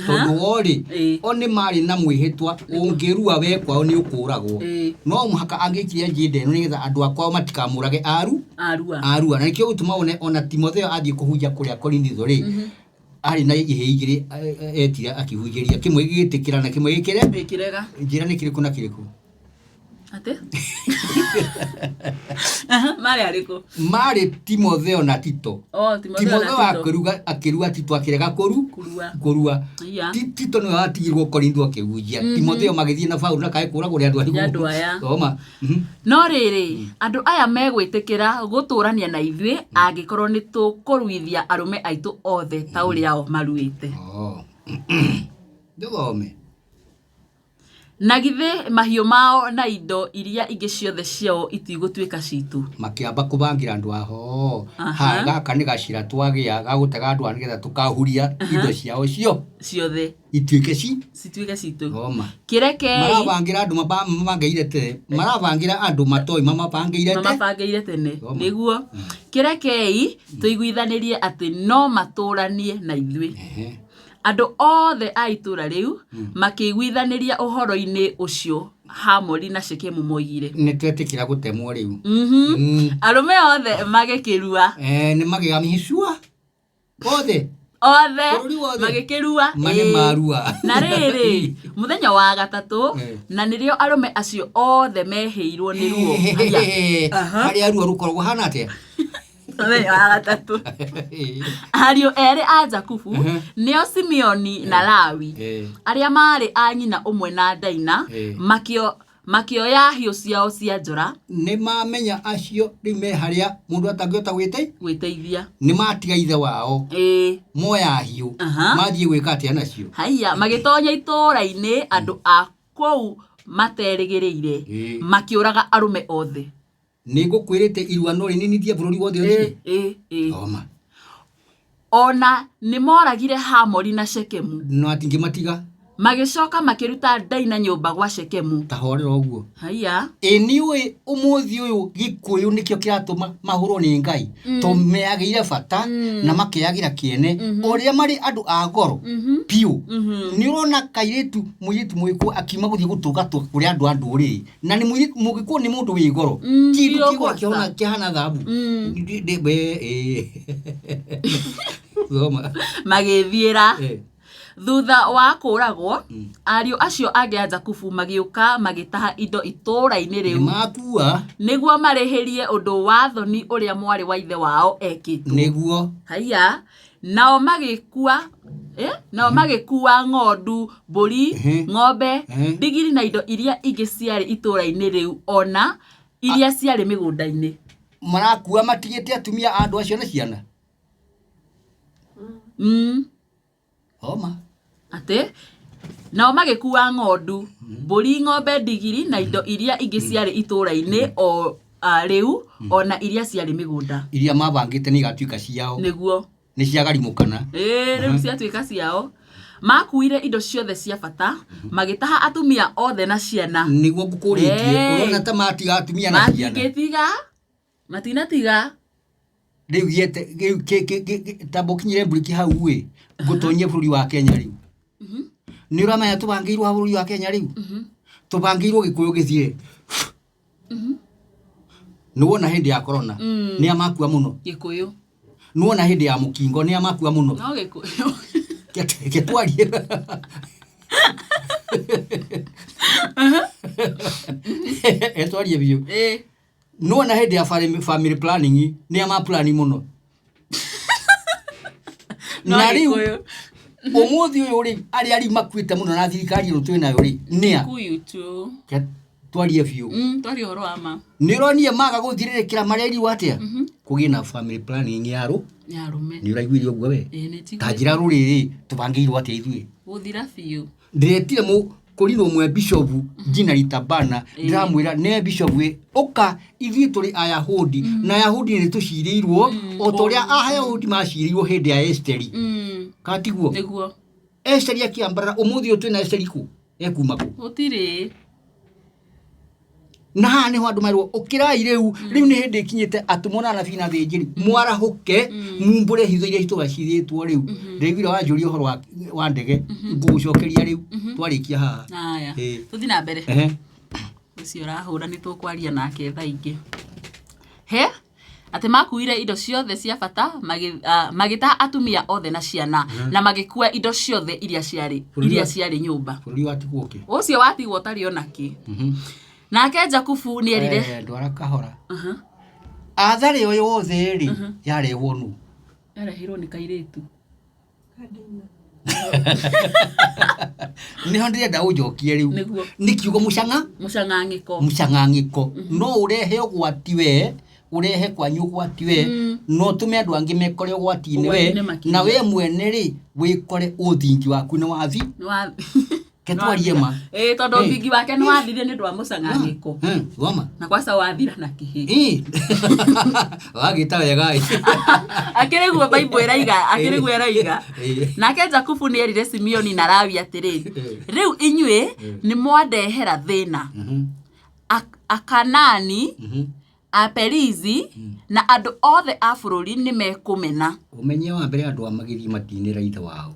Tondũ o rĩ, Ĩ. o nĩ marĩ na mwĩhĩtwa ũngĩrua we kwao nĩ ũkũragwo. Ĩ. No mũhaka angĩkire agenda ĩno nĩgetha andũ a kwao matikamũrage aru Arua. Arua. Na nĩkĩo gĩtũma wone ona Timotheo athiĩ kũhunjia kũrĩa Korintho rĩ, arĩ na ihĩĩ igĩrĩ etire akĩhunjĩria, kĩmwe gĩgĩtĩkĩra na kĩmwe gĩkĩre. Gĩkĩrega. Njĩra nĩ kĩrĩkũ na kĩrĩkũ? Atĩ? Aha, marĩ arĩkũ? Marĩ Timotheo na Tito. Oh, Timotheo na Timotheo Tito. akĩruga akĩrua Tito akĩrega kũru Kũrua. kũrua. Iya. Tito nĩwe watigirwo Korintho akĩhunjia. Timotheo magĩthiĩ na Paulo na kaĩ kũragwo nĩ andũ Nĩ andũ aya. Thoma. No rĩrĩ, andũ aya megwĩtĩkĩra gũtũũrania na ithuĩ angĩkorwo nĩ tũkũruithia arũme aitũ othe ta ũrĩa o maruĩte. Oh. Ndũthome. Na githĩ mahiũ mao na indo iria ingĩ ciothe ciao itigũtuĩka citũ? Makĩamba kũbangĩra andũ aho. Aha. Ha gaka nĩ gacĩra twagĩa ga gũtega andũ aya nĩgetha tũkahuria indo ciao cio Ciothe ituĩke ci cituĩke citũ. Thoma. Kĩrekei Marabangĩra andũ mabangĩire tene. Marabangĩra andũ matoĩ mamabangĩire tene. Mamabangĩire tene. Thoma. Nĩguo. Kĩrekei tũiguithanĩrie atĩ no matũũranie na ithuĩ. Andũ othe a itũũra rĩu makĩiguithanĩria ũhoro-inĩ ũcio Hamori na Shekemu moigire. Nĩ twetĩkĩra gũtemwo rĩu. Arũme othe magĩkĩrua. Nĩ magĩga mĩcua othe. Othe Bũrũri wothe. magĩkĩrua. Ma nĩ Ĩĩ. marua. Na rĩrĩ, mũthenya wa gatatũ, na nĩrĩo arũme acio othe mehĩirwo nĩ ruo. Haiya. Aha. Harĩa ruo rũkoragwo hana atĩa? Mũthenya wa gatatũ. Ariũ erĩ a Jakubu, nĩo Simeoni na Lawi, arĩa maarĩ a nyina ũmwe na Daina, makĩoya hiũ ciao cia njora. Nĩ mamenya acio rĩu me harĩa mũndũ atangĩhota gwĩteithia. Nĩ matiga ithe wao. Moya hiũ. Mathiĩ gwĩka atĩa nacio? Haiya, magĩtonya itũũra-inĩ andũ a kũu materĩgĩrĩire, makĩũraga arũme othe. Nĩ ngũkwĩrĩte irua no rĩninithie bũrũri wothe ũthire. Thoma. Ona nĩ moragire Hamori na Shekemu. No atingĩmatiga. Magĩcoka makĩruta Daina nyũmba gwa Shekemu. Ta horera ũguo. Haiya. Ĩ nĩũĩ ũmũthĩ ũyũ Gĩkũyũ nĩkĩo kĩratũma mahũrwo nĩ Ngai. Tondũ meyagĩire bata na makeyagĩra kĩene. Ũrĩa marĩ andũ a goro biũ. Nĩ ũrona kairĩtu mũirĩtu mũgĩkũyũ akiuma gũthiĩ gũtũngatũnga kũrĩ andũ a ndũrĩrĩ. Na nĩ mũirĩtu mũgĩkũyũ nĩ mũndũ wĩ goro. Kĩndũ Zero kĩgoro cost. kĩhana thahabu. Thoma. Magĩthiĩra. Thutha wa kũũragwo, ariũ acio angĩ a Jakubu magĩũka magĩtaha indo itũũra-inĩ Nĩ rĩu makua. Nĩguo marĩhĩrie ũndũ wa thoni ũrĩa mwarĩ wa ithe wao ekĩtwo. Nĩguo. Haiya, nao magĩkua nao magĩkua ng'ondu, mbũri, ng'ombe, ndigiri na indo iria ingĩ ciarĩ itũũra-inĩ rĩu o na iria ciarĩ mĩgũnda-inĩ. Marakua matigĩte atumia a andũ acio na ciana. Homa. Atĩ nao magĩkua ng'ondu, mbũri, ng'ombe, ndigiri na indo iria ingĩ ciarĩ itũũra-inĩ o rĩu o na iria ciarĩ mĩgũnda. Iria mabangĩte nĩ igatuĩka ciao. Nĩguo. Nĩ ciagarimũkana. Ĩĩ, rĩu ciatuĩka ciao. Makuire indo ciothe cia bata, magĩtaha atumia othe na ciana. Nĩguo ngũkũrĩtie. Hey. Ũrona ta matiga atumia na ciana. Matingĩtiga, matinatiga. Rĩu gĩete rĩu tamba ũkinyĩre mburiki hau ĩ ngũtonyie bũrũri wa Kenya rĩu. Nĩ ũramenya tũbangĩirwo ha bũrũri wa Kenya rĩu? Tũbangĩirwo gĩkũyũ gĩthire. Nĩ wona hĩndĩ ya corona nĩ a makua mũno. Gĩkũyũ. Nĩ wona hĩndĩ ya mũkingo nĩ a makua mũno. No gĩkũyũ. Reke twarie. Twarie biũ. Nĩ wona hĩndĩ ya family planning nĩ a maplani mũno. No Na rĩu gĩkũyũ. ũmũthĩ ũyũ rĩ arĩa rĩu makuĩte mũno na thirikari ĩno twĩ nayo rĩ nĩ a? Kikuyu tu. Reke twarie biũ. Twarie ũhoro wa ma. Nĩ ũronire maga gũthirĩrĩkĩra marerirwo atĩa? Kũgĩe na family planning ya arũ. Ya arũme. Nĩ ũraiguire ũguo we? Ĩĩ, nĩ njiguĩte. Ta njĩra rũrĩrĩ tũbangĩirwo atĩa ithuĩ? Gũthira biũ. Ndĩretire mũkũrinwo ũmwe bishop Gina Ritabana, ndĩramwĩra ne bishop ĩ, ũka ithuĩ tũrĩ Ayahudi na Ayahudi nĩ tũcirĩirwo o ta ũrĩa Ayahudi macirĩirwo hĩndĩ ya Esteri. Kana tiguo? Nĩguo. Esteri akĩambarara ũmũthĩ ũyũ twĩna Esteri kũ? Ekuma kũ? Gũtirĩ. Na haha nĩho andũ merwo ũkĩrai rĩu, rĩu nĩ hĩndĩ ĩkinyĩte atũmwo na anabii na athĩnjĩri mwarahũke mumbũre hitho iria itũra cithĩtwo rĩu. Ndĩraiguire wanjũria ũhoro wa ndege, ngũgũcokeria rĩu twarĩkia haha. Haya. Ĩĩ. Tũthiĩ na mbere. Ũcio ũrahũra nĩ tũkwaria nake thaa ingĩ. He? Atĩ makuire indo ciothe cia bata, magĩtaha atumia othe na ciana, na magĩkua indo ciothe iria ciarĩ, iria ciarĩ nyũmba. Bũrũri watigwo kĩ? Ũcio watigwo ũtarĩ ona kĩ. Nake Jakubu nĩ erire. Ndwara kahora. Atharĩ o yothe rĩ, yarehwo nũ? Yarehirwo nĩ kairĩtu. Nĩho ndĩrenda ũnjokie rĩu. Nĩguo. Nĩ kiugo mũcang'a? Mũcang'ang'ĩko. Mũcang'ang'ĩko. No ũrehe ũgwati we, ũrehe kwanyu ũgwati we, no ũtũme andũ angĩ mekore ũgwati-inĩ we, Ũgwati-inĩ makĩria. na we mwene rĩ, wĩkore ũthingi waku nĩ wathi. Nĩ wa- Ke twarie ma. Ĩĩ, tondũ Ĩĩ. ũthingi wake nĩ wathirire nĩ ũndũ wa mũcang'ang'ĩko. Thoma. Na kwaca wathira na kĩhĩ. Ĩĩ. Wagĩta wega ĩ. Akĩrĩ guo Bible ĩraiga, akĩrĩ guo ĩraiga. Ĩĩ. Nake Jakubu nĩ erire Simeoni na Lawi atĩrĩ, rĩu inyuĩ nĩ mwandehera thĩna. Akanani, Aperizi, na andũ othe a bũrũri nĩ mekũmena. Ũmenye wa mbere andũ a magĩthiĩ matinĩra ithe wao.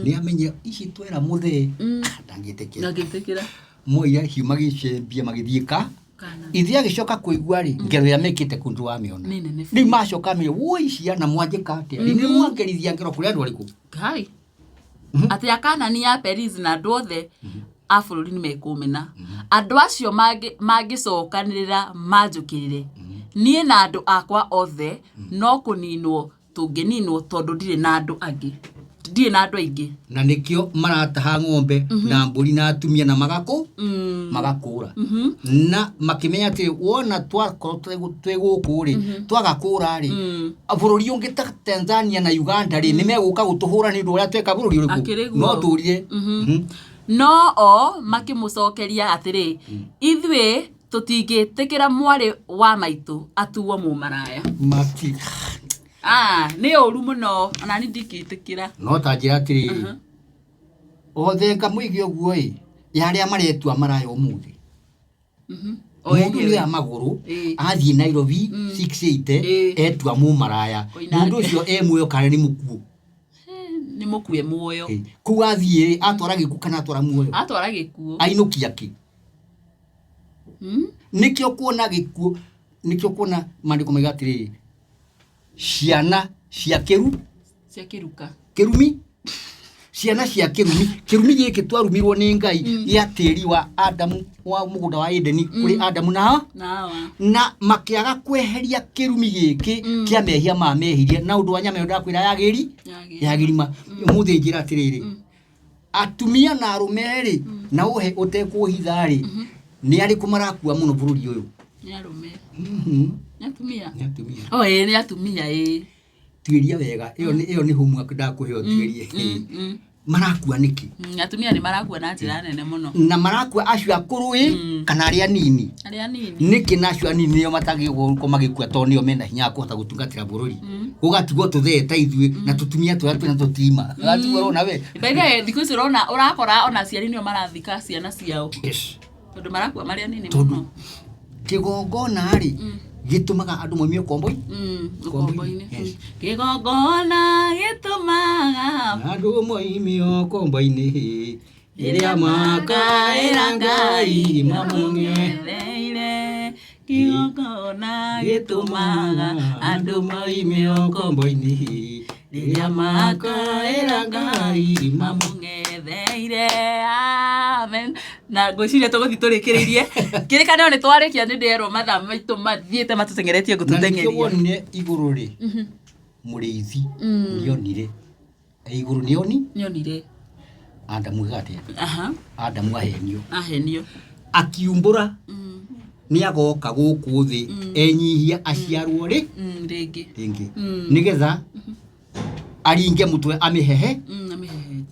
Nĩ amenye ici twera mũthee. Ndangĩtĩkĩra. Ndangĩtĩkĩra. Moire hiũ magĩcembia magĩthiĩ ka. Kana. Ithe agĩcoka kũigua rĩ, ngero ĩrĩa mekĩte kũndũ wamĩona. Nĩ nene Rĩu macoka amenya, woi ciana mwanjĩka atĩa? Rĩu nĩ mwangerithia ngero kũrĩ andũ arĩkũ? Ngai. Atĩ Akanani a Perizi na andũ othe a bũrũri nĩ mekũmena. Andũ acio mangĩcokanĩrĩra manjũkĩrĩre. Niĩ na andũ akwa othe no kũninwo tũngĩninwo tondũ ndirĩ na andũ angĩ. Ndirĩ na andũ aingĩ. Na nĩkĩo marataha ng'ombe na mbũri na atumia na magakũra. Na makĩmenya atĩ wona twakorwo twĩ gũkũ rĩ, twaga kũra rĩ, bũrũri ũngĩ ta Tanzania na Uganda rĩ, nĩ megũka gũtũhũra nĩ ũndũ ũrĩa tweka bũrũri ũrĩkũ? Akĩrĩ guo. No tũrire. No o makĩmũcokeria atĩrĩ, ithuĩ tũtingĩtĩkĩra mwarĩ wa maitũ atuo mũmaraya. Mati. Nĩ ũru mũno, ona niĩ ndingĩtĩkĩra. No ta njĩra atĩrĩrĩ, o thenga mũige ũguo ĩ, ya arĩa maretua maraya ũmũthĩ. O Mũndũ enyewe. nĩ oya magũrũ, athiĩ Nairobi 680, etua mũmaraya. Koinange. Mũndũ ũcio e muoyo kana nĩ mũkuũ? Nĩ mũkue muoyo. Kũu athiĩ rĩ, atwara gĩkuũ kana atwara muoyo? Atwara gĩkuũ. Ainũkia kĩ? Nĩkĩo kuona gĩkuũ, nĩkĩo kuona maandĩko maiga atĩrĩrĩ, ciana cia kĩru Cia kĩruka. Kĩrumi Ciana cia kĩrumi, kĩrumi gĩkĩ twarumirwo nĩ Ngai gĩa tĩri wa Adamu wa mũgũnda wa Edeni kũrĩ Adamu na Hawa. Na Hawa. Na makĩaga kweheria kĩrumi gĩkĩ kĩa mehia ma mehirie na ũndũ wa nyama ĩyo ndakwĩra yagĩri Yagĩri. yagĩrima. Ũmũthĩ njĩra atĩrĩrĩ, atumia na arũme rĩ, na ũhe ũtekũhitha rĩ, nĩ arĩkũ marakua mũno bũrũri ũyũ? Nĩ arũme. Nĩ atumia. Nĩ atumia. Oh, ĩĩ nĩ atumia ĩĩ. Tuĩria wega, ĩyo nĩ homework ndakũhe ũtuĩrie. Marakua nĩkĩ? Atumia nĩ marakua na njĩra nene mũno. Na marakua acio akũrũ ĩ kana arĩa anini? Arĩa anini. Nĩkĩ na acio anini nĩo matagĩrĩirwo magĩkua tondũ nĩo mena hinya wa kũhota gũtungatĩra bũrũri? Gũgatigwo tũthee ta ithuĩ na tũtumia tũrĩa twĩna tũtima. Gũgatigwo ũrona we. By the way, thikũ ici ũrona ũrakora ona aciari nĩo marathika ciana ciao. Yes. Tondũ marakua marĩ anini Tondũ mũno. kĩgongona rĩ gĩtũmaga andũ moimio kombo-inĩ. Ũkombo-inĩ. Yes. Kĩgongona gĩtũmaga andũ moimio kombo-inĩ rĩrĩa makaĩra Ngai mamũng'etheire. Kĩgongona gĩtũmaga andũ moimio kombo-inĩ rĩrĩa makaĩra Ngai mamũng'etheire. Amen. Na ngwĩciria tũgũthiĩ tũrĩkĩrĩirie kĩrĩkanĩro nĩ twarĩkia, nĩ ndĩrerwo mathaa maitũ mathiĩte matũteng'eretie Na nĩkĩo gũtũteng'eria. wonire igũrũ rĩ, mũrĩithi nĩonire igũrũ nĩoni Nyonire Adamu ĩga atĩa? Aha. Adamu ahenio. Ahenio. Akiumbũra nĩ agoka gũkũ thĩ enyihia aciarwo rĩ Rĩngĩ. Rĩngĩ nĩgetha aringe mũtwe amĩhehe. Amĩhehenje.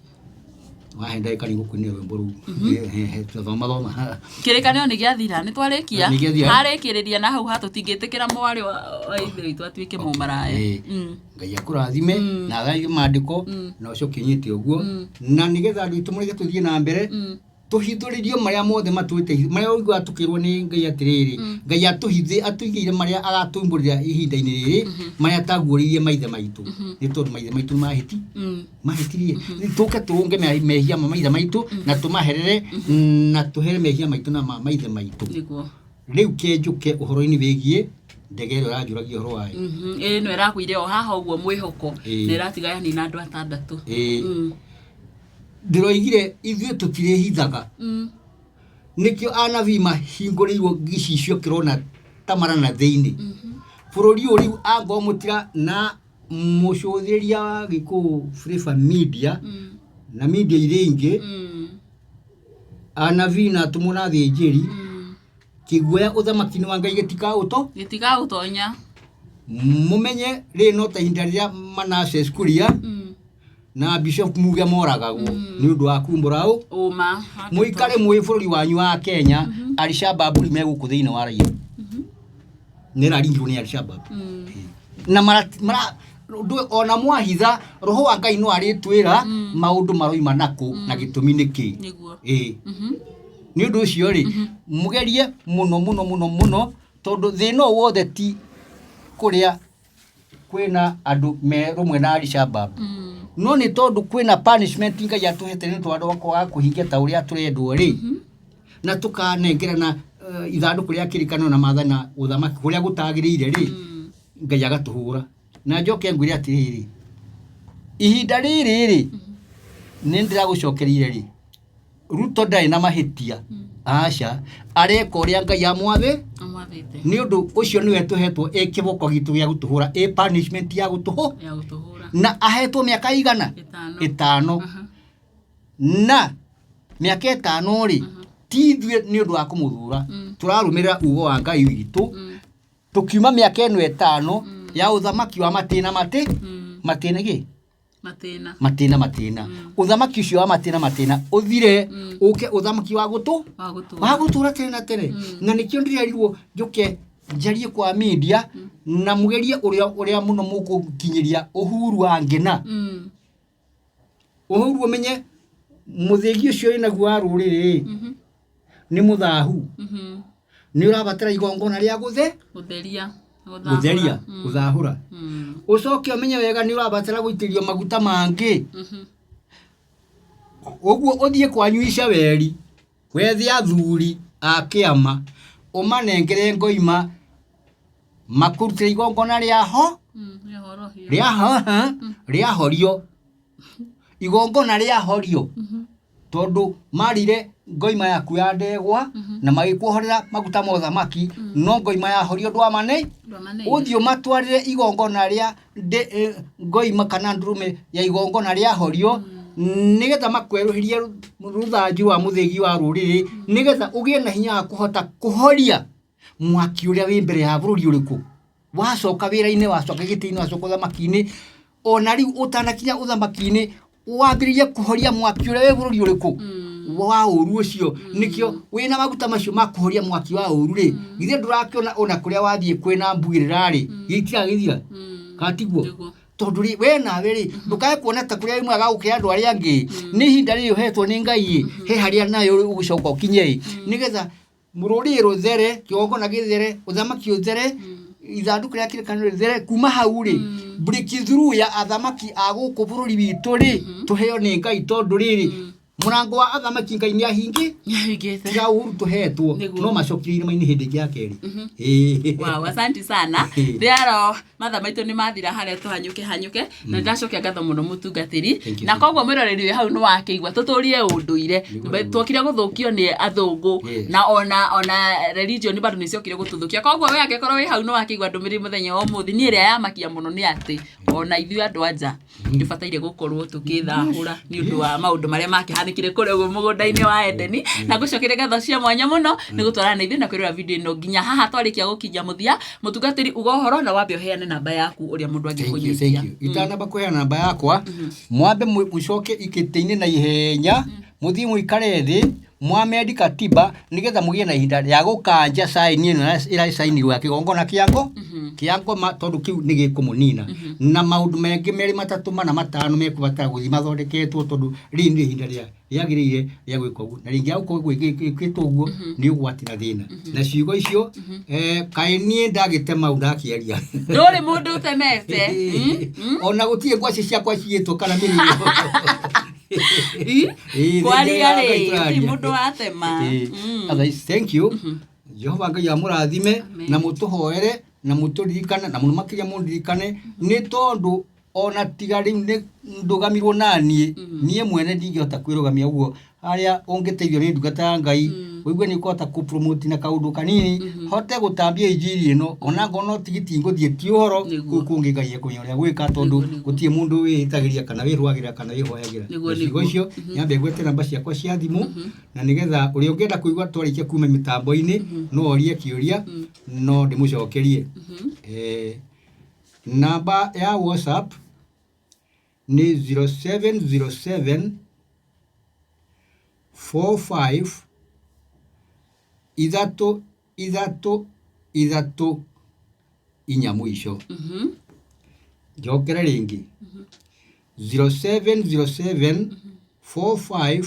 Wahe ndagĩka nĩ gũkũinĩra rwĩmbo rũu. Thoma thoma. Kĩrĩkanĩro nĩ gĩathira, nĩ twarĩkia. Nĩ gĩathira. Harĩkĩrĩria na hau ha tũtingĩtĩkĩra mwarĩ wa ithe witũ atuĩke mũmaraya. Ngai akũrathime na athaige maandĩko na ũcoke ũnyite ũguo na nĩgetha andũ aitũ mũreke tũthiĩ na mbere tũhithũrĩrio marĩa mothe matwĩte marĩa ũiguaga tũkĩrwo nĩ Ngai atĩrĩrĩ, Ngai atũhithĩ atũigĩire marĩa agatũmbũrĩra ihinda-inĩ rĩrĩ marĩa ataguũrĩirie maithe maitũ, nĩ tondũ maithe maitũ nĩ mahĩti mahĩtirie. Tũke tũrũnge mehia ma maithe maitũ na tũmaherere na tũhere mehia maitũ na ma maithe maitũ. Nĩguo. Rĩu kĩnjũke ũhoro-inĩ wĩgiĩ ndege ĩrĩa ũranjũragia ũhoro wayo. Ĩĩ, ĩno ĩragũire o haha ũguo mwĩhoko na ĩratiga yanina andũ atandatũ. Ndĩroigire ithuĩ tũtirĩhithaga, nĩkĩo anabii mahingũrĩirwo gĩcicio kĩrona ta marana thĩinĩ bũrũri ũyũ. Rĩu angorwo mũtira na mũcũthĩrĩria wa Gĩkũyũ Flavour Media na media iria ingĩ, anabii na atũmwo na athĩnjĩri, kĩguoya ũthamaki-inĩ wa Ngai gĩtikaũto Gĩtigaũtonya. Mũmenye rĩrĩ no ta ihinda rĩrĩa Manasseh Kuria na Bishop Muge moragagwo nĩ ũndũ wa kumbũra ũ ũma. Mũikare mwĩ bũrũri wanyu wa Kenya, Alshabab rĩu me gũkũ thĩinĩ wa raia nĩ ĩraringirwo nĩ Alshabab na mara, mara ndũ- ona mwahitha roho wa Ngai no arĩtwĩra maũndũ maroima nakũ na gĩtũmi nĩ kĩ. Nĩguo. Ĩĩ, nĩ ũndũ ũcio rĩ, mũgerie mũno mũno mũno mũno tondũ thĩna ũyũ wothe ti kũrĩa kwĩna andũ me rũmwe na Alshabab, no nĩ tondũ kwĩna punishment Ngai atũhete nĩ tondũ wa kwaga kũhingia ta ũrĩa tũrendwo rĩ, na tũkanengerana ithandũkũ rĩa kĩrĩkanĩro na maathani na ũthamaki kũrĩa gũtagĩrĩire rĩ, Ngai agatũhũra. Na njoke ngwĩre atĩrĩrĩ, ihinda rĩrĩ rĩ nĩ ndĩragũcokereire rĩ, Ruto ndarĩ na mahĩtia, aca, areka ũrĩa Ngai amwathe. Amwathĩte. Nĩ ũndũ ũcio nĩwe tũhetwo ĩ kĩboko gitũ gĩa gũtũhũra, ĩ punishment ya gũtũhũ Ya gũtũhũra. Na ahetwo mĩaka igana? 5. 5. Na mĩaka 5 rĩ, ti ithuĩ nĩ ũndũ wa kũmũthura tũrarũmĩrĩra ugo wa Ngai witũ, tũkiuma mĩaka ĩno 5 ya ũthamaki wa matĩna matĩ matĩna gĩ Matĩna. Matĩna matĩna, ũthamaki ũcio wa matĩna matĩna ũthire, ũke ũthamaki wa gũtũ Wa gũtũra. Wa gũtũra tene na tene. Na nĩkĩo ndĩrerirwo njũke njarie kwa media na mũgerie ũrĩa ũrĩa mũno mũgũkinyĩria Uhuru wa Ngĩna. Uhuru, ũmenye mũthĩgi ũcio wĩnaguo wa rũrĩrĩ nĩ mũthahu, nĩ ũrabatara igongona rĩa gũthe Gũtheria. Gũtheria, gũthahũra. Ũcoke ũmenye wega nĩ ũrabatara gũitĩrĩrio maguta mangĩ. Ũguo ũthiĩ kwanyu Icaweri wethe athuri a kĩama ũmanengere ngoima makũrutĩre igongona rĩa ho Rĩa horohio. Rĩa ho rĩa horio. Igongona rĩahorio, tondũ marire ngoima yaku ya ndegwa na magĩkuohorera maguta ma ũthamaki, no ngoima yahorio ndwamane. Ndwamaneire. Ũthiĩ ũmatwarĩre igongona rĩa ngoima kana ndũrũme ya igongona rĩahorio, nĩgetha makwerũhĩrie rũthanju rwa mũthĩgi wa rũrĩrĩ, nĩgetha ũgĩe na hinya wa kũhota kũhoria mwaki ũrĩa wĩ mbere ya bũrũri ũrĩkũ. Wacoka wĩra-inĩ, wacoka gĩtĩ-inĩ, wacoka ũthamaki-inĩ, ona rĩu ũtanakinya ũthamaki-inĩ, wambĩrĩrie kũhoria mwaki ũrĩa wĩ bũrũri ũrĩkũ wa ũru ũcio. Nĩkĩo wĩna maguta macio ma kũhoria mwaki wa ũru rĩ, githĩ ndũrakĩona ona kũrĩa wathiĩ kwĩna mbugĩrĩra rĩ, gĩtiragĩthira kana tiguo? Nĩguo. Tondũ rĩ, we nawe rĩ, ndũkae kuona ta kũrĩa wĩ mwega gũkĩra andũ arĩa angĩ. Nĩ ihinda rĩrĩ ũhetwo nĩ Ngai ĩ, he harĩa nawe ũgũcoka ũkinye ĩ, nĩgetha rũrĩrĩ rũthere, kĩgongona gĩthere, ũthamaki ũthere, ithandũkũ rĩa kĩrĩkanĩro rĩthere. Kuma hau rĩ, breakthrough ya athamaki a gũkũ bũrũri witũ rĩ, tũheo nĩ Ngai, tondũ rĩrĩ, mũrango wa athamaki Ngai nĩ ahingi. Nĩahingĩte. Tiga ũhuru tũhetwo. Nĩguo. No macokire irĩma-inĩ hĩndĩ ĩngĩ ya kerĩ. Ĩĩ. Wow, asante sana. Rĩaro mathaa maitũ nĩ mathira harĩa tũhanyũke hanyũke, na ndacokia ngatho mũno mũtungatĩri. Thank you, Na thank koguo mwĩroreri wĩ hau nĩ wakĩigua tũtũrie ũndũire. Nĩguo, nĩguo. Twokire gũthũkio nĩ athũngũ. Na ona religion bado nĩ ciokire gũtũthũkia. Koguo we angĩkorwo wĩ hau nĩ wakĩigua ndũmĩrĩri mũthenya wa ũmũthĩ, niĩ ĩrĩa yamakia mũno nĩ atĩ ona ithuĩ andũ anja tũbataire gũkorwo tũkĩthahũra nĩ ũndũ wa maũndũ marĩa makĩhanĩkire kũrĩa ũguo mũgũnda-inĩ wa Edeni. Na ngũcokeria ngatho cia mwanya mũno nĩ gũtwarana na ithuĩ na kwĩrora video ĩno nginya haha twarĩkia gũkinya mũthia. Mũtungatĩri, uga ũhoro na wambe ũheane namba yaku ũrĩa mũndũ Thank you, angĩkũnyitia. thank you. Itanamba kũheana namba yakwa, mwambe mũcoke ikĩtĩ-inĩ na ihenya, mũthiĩ mũikare thĩ, mwamendi katiba, nĩgetha mũgĩe na ihinda rĩa gũkanja saini ĩno ĩracainirwo ya kĩgongona kĩa ngoma, tondũ kĩu nĩ gĩkũmũnina na maũndũ mengĩ merĩ matatũ mana matano mekũbatara gũthiĩ mathondeketwo, tondũ rĩrĩ nĩ ihinda rĩa rĩagĩrĩire rĩa gwĩka ũguo, na rĩngĩ gũkorwo gwĩkĩtwo ũguo nĩ ũgwati na thĩna na ciugo icio. Kaĩ niĩ ndagĩtema au ndakĩaria? Ndũrĩ mũndũ ũtemete. Ona gũtirĩ ngwacĩ ciakwa ciĩtwo kana mĩrĩo. Ĩĩ, Kwaria thengia ya rĩ, Ngai gũtirĩ tũraria. mũndũ watema. Ĩĩ. Otherwise, thank you. Jehova Ngai amũrathime. Amen. Na mũtũhoere na mũtũririkane, na mũno makĩria mũndirikane, nĩ tondũ ona tiga rĩu nĩ ndũgamirwo naniĩ, niĩ mwene ndingĩhota kwĩrũgamia ũguo. Harĩa ũngĩteithio nĩ ndungata ya Ngai, ũigue nĩ ũkũhota kũ-promote na kaũndũ kanini, hote gũtambia injiri ĩno, ona ngorwo no tigiti ngũthiĩ, ti ũhoro. Nĩguo. Kũu kũngĩ Ngai ekũmenya ũrĩa gwĩka, tondũ Nĩguo, nĩguo. gũtirĩ mũndũ wĩĩtagĩria kana wĩrũagĩrĩra kana wĩhoyagĩra. Nĩguo, Na ciugo nĩguo. icio, nyambe ngwete namba ciakwa cia thimũ, na nĩgetha ũrĩa ũngĩenda kũigua twarĩkia kuma mĩtambo-inĩ, no orie kĩũria, no ndĩmũcokerie. Namba ya WhatsApp nĩ 0707 45 3 3 3 4 mũico. Njokere rĩngĩ, 0707 45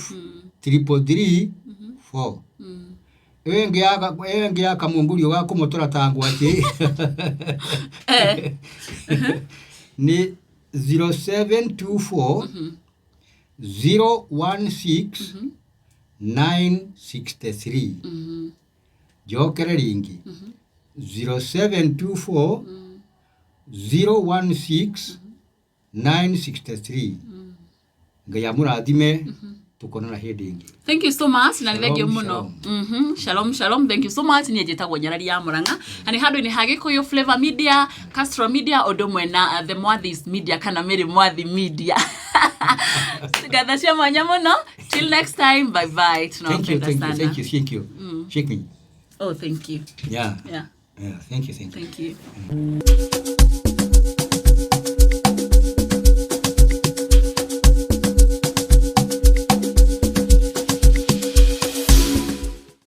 333 4. Ĩyo ĩngĩ ya ĩyo ĩngĩ ya kamũngurio ga kũmotora ta ngwacĩ nĩ 0724 016 963. Njokere rĩngĩ, 0724 016 963. Ngai amũrathime, tukonana hĩndĩ ĩngĩ. Thank you so much na nĩ thank you Shalom, mũno. shalom. Shalom, shalom. Thank you so much. Niĩ njĩtagwo Nyarari ya Mũrang'a na nĩ handũ-inĩ ha Gĩkũyũ Flavor Media, Castro Media, ũndũ ũmwe na The Mwathis Media kana Mary Mwathi Media. Ngatho cia mwanya mũno. Till next time, bye bye. Thank you. Tunawapenda Thank you. sana. Thank you, thank you. Shake me. Oh, thank you. Yeah. Yeah. Yeah, thank you, thank you. Thank you.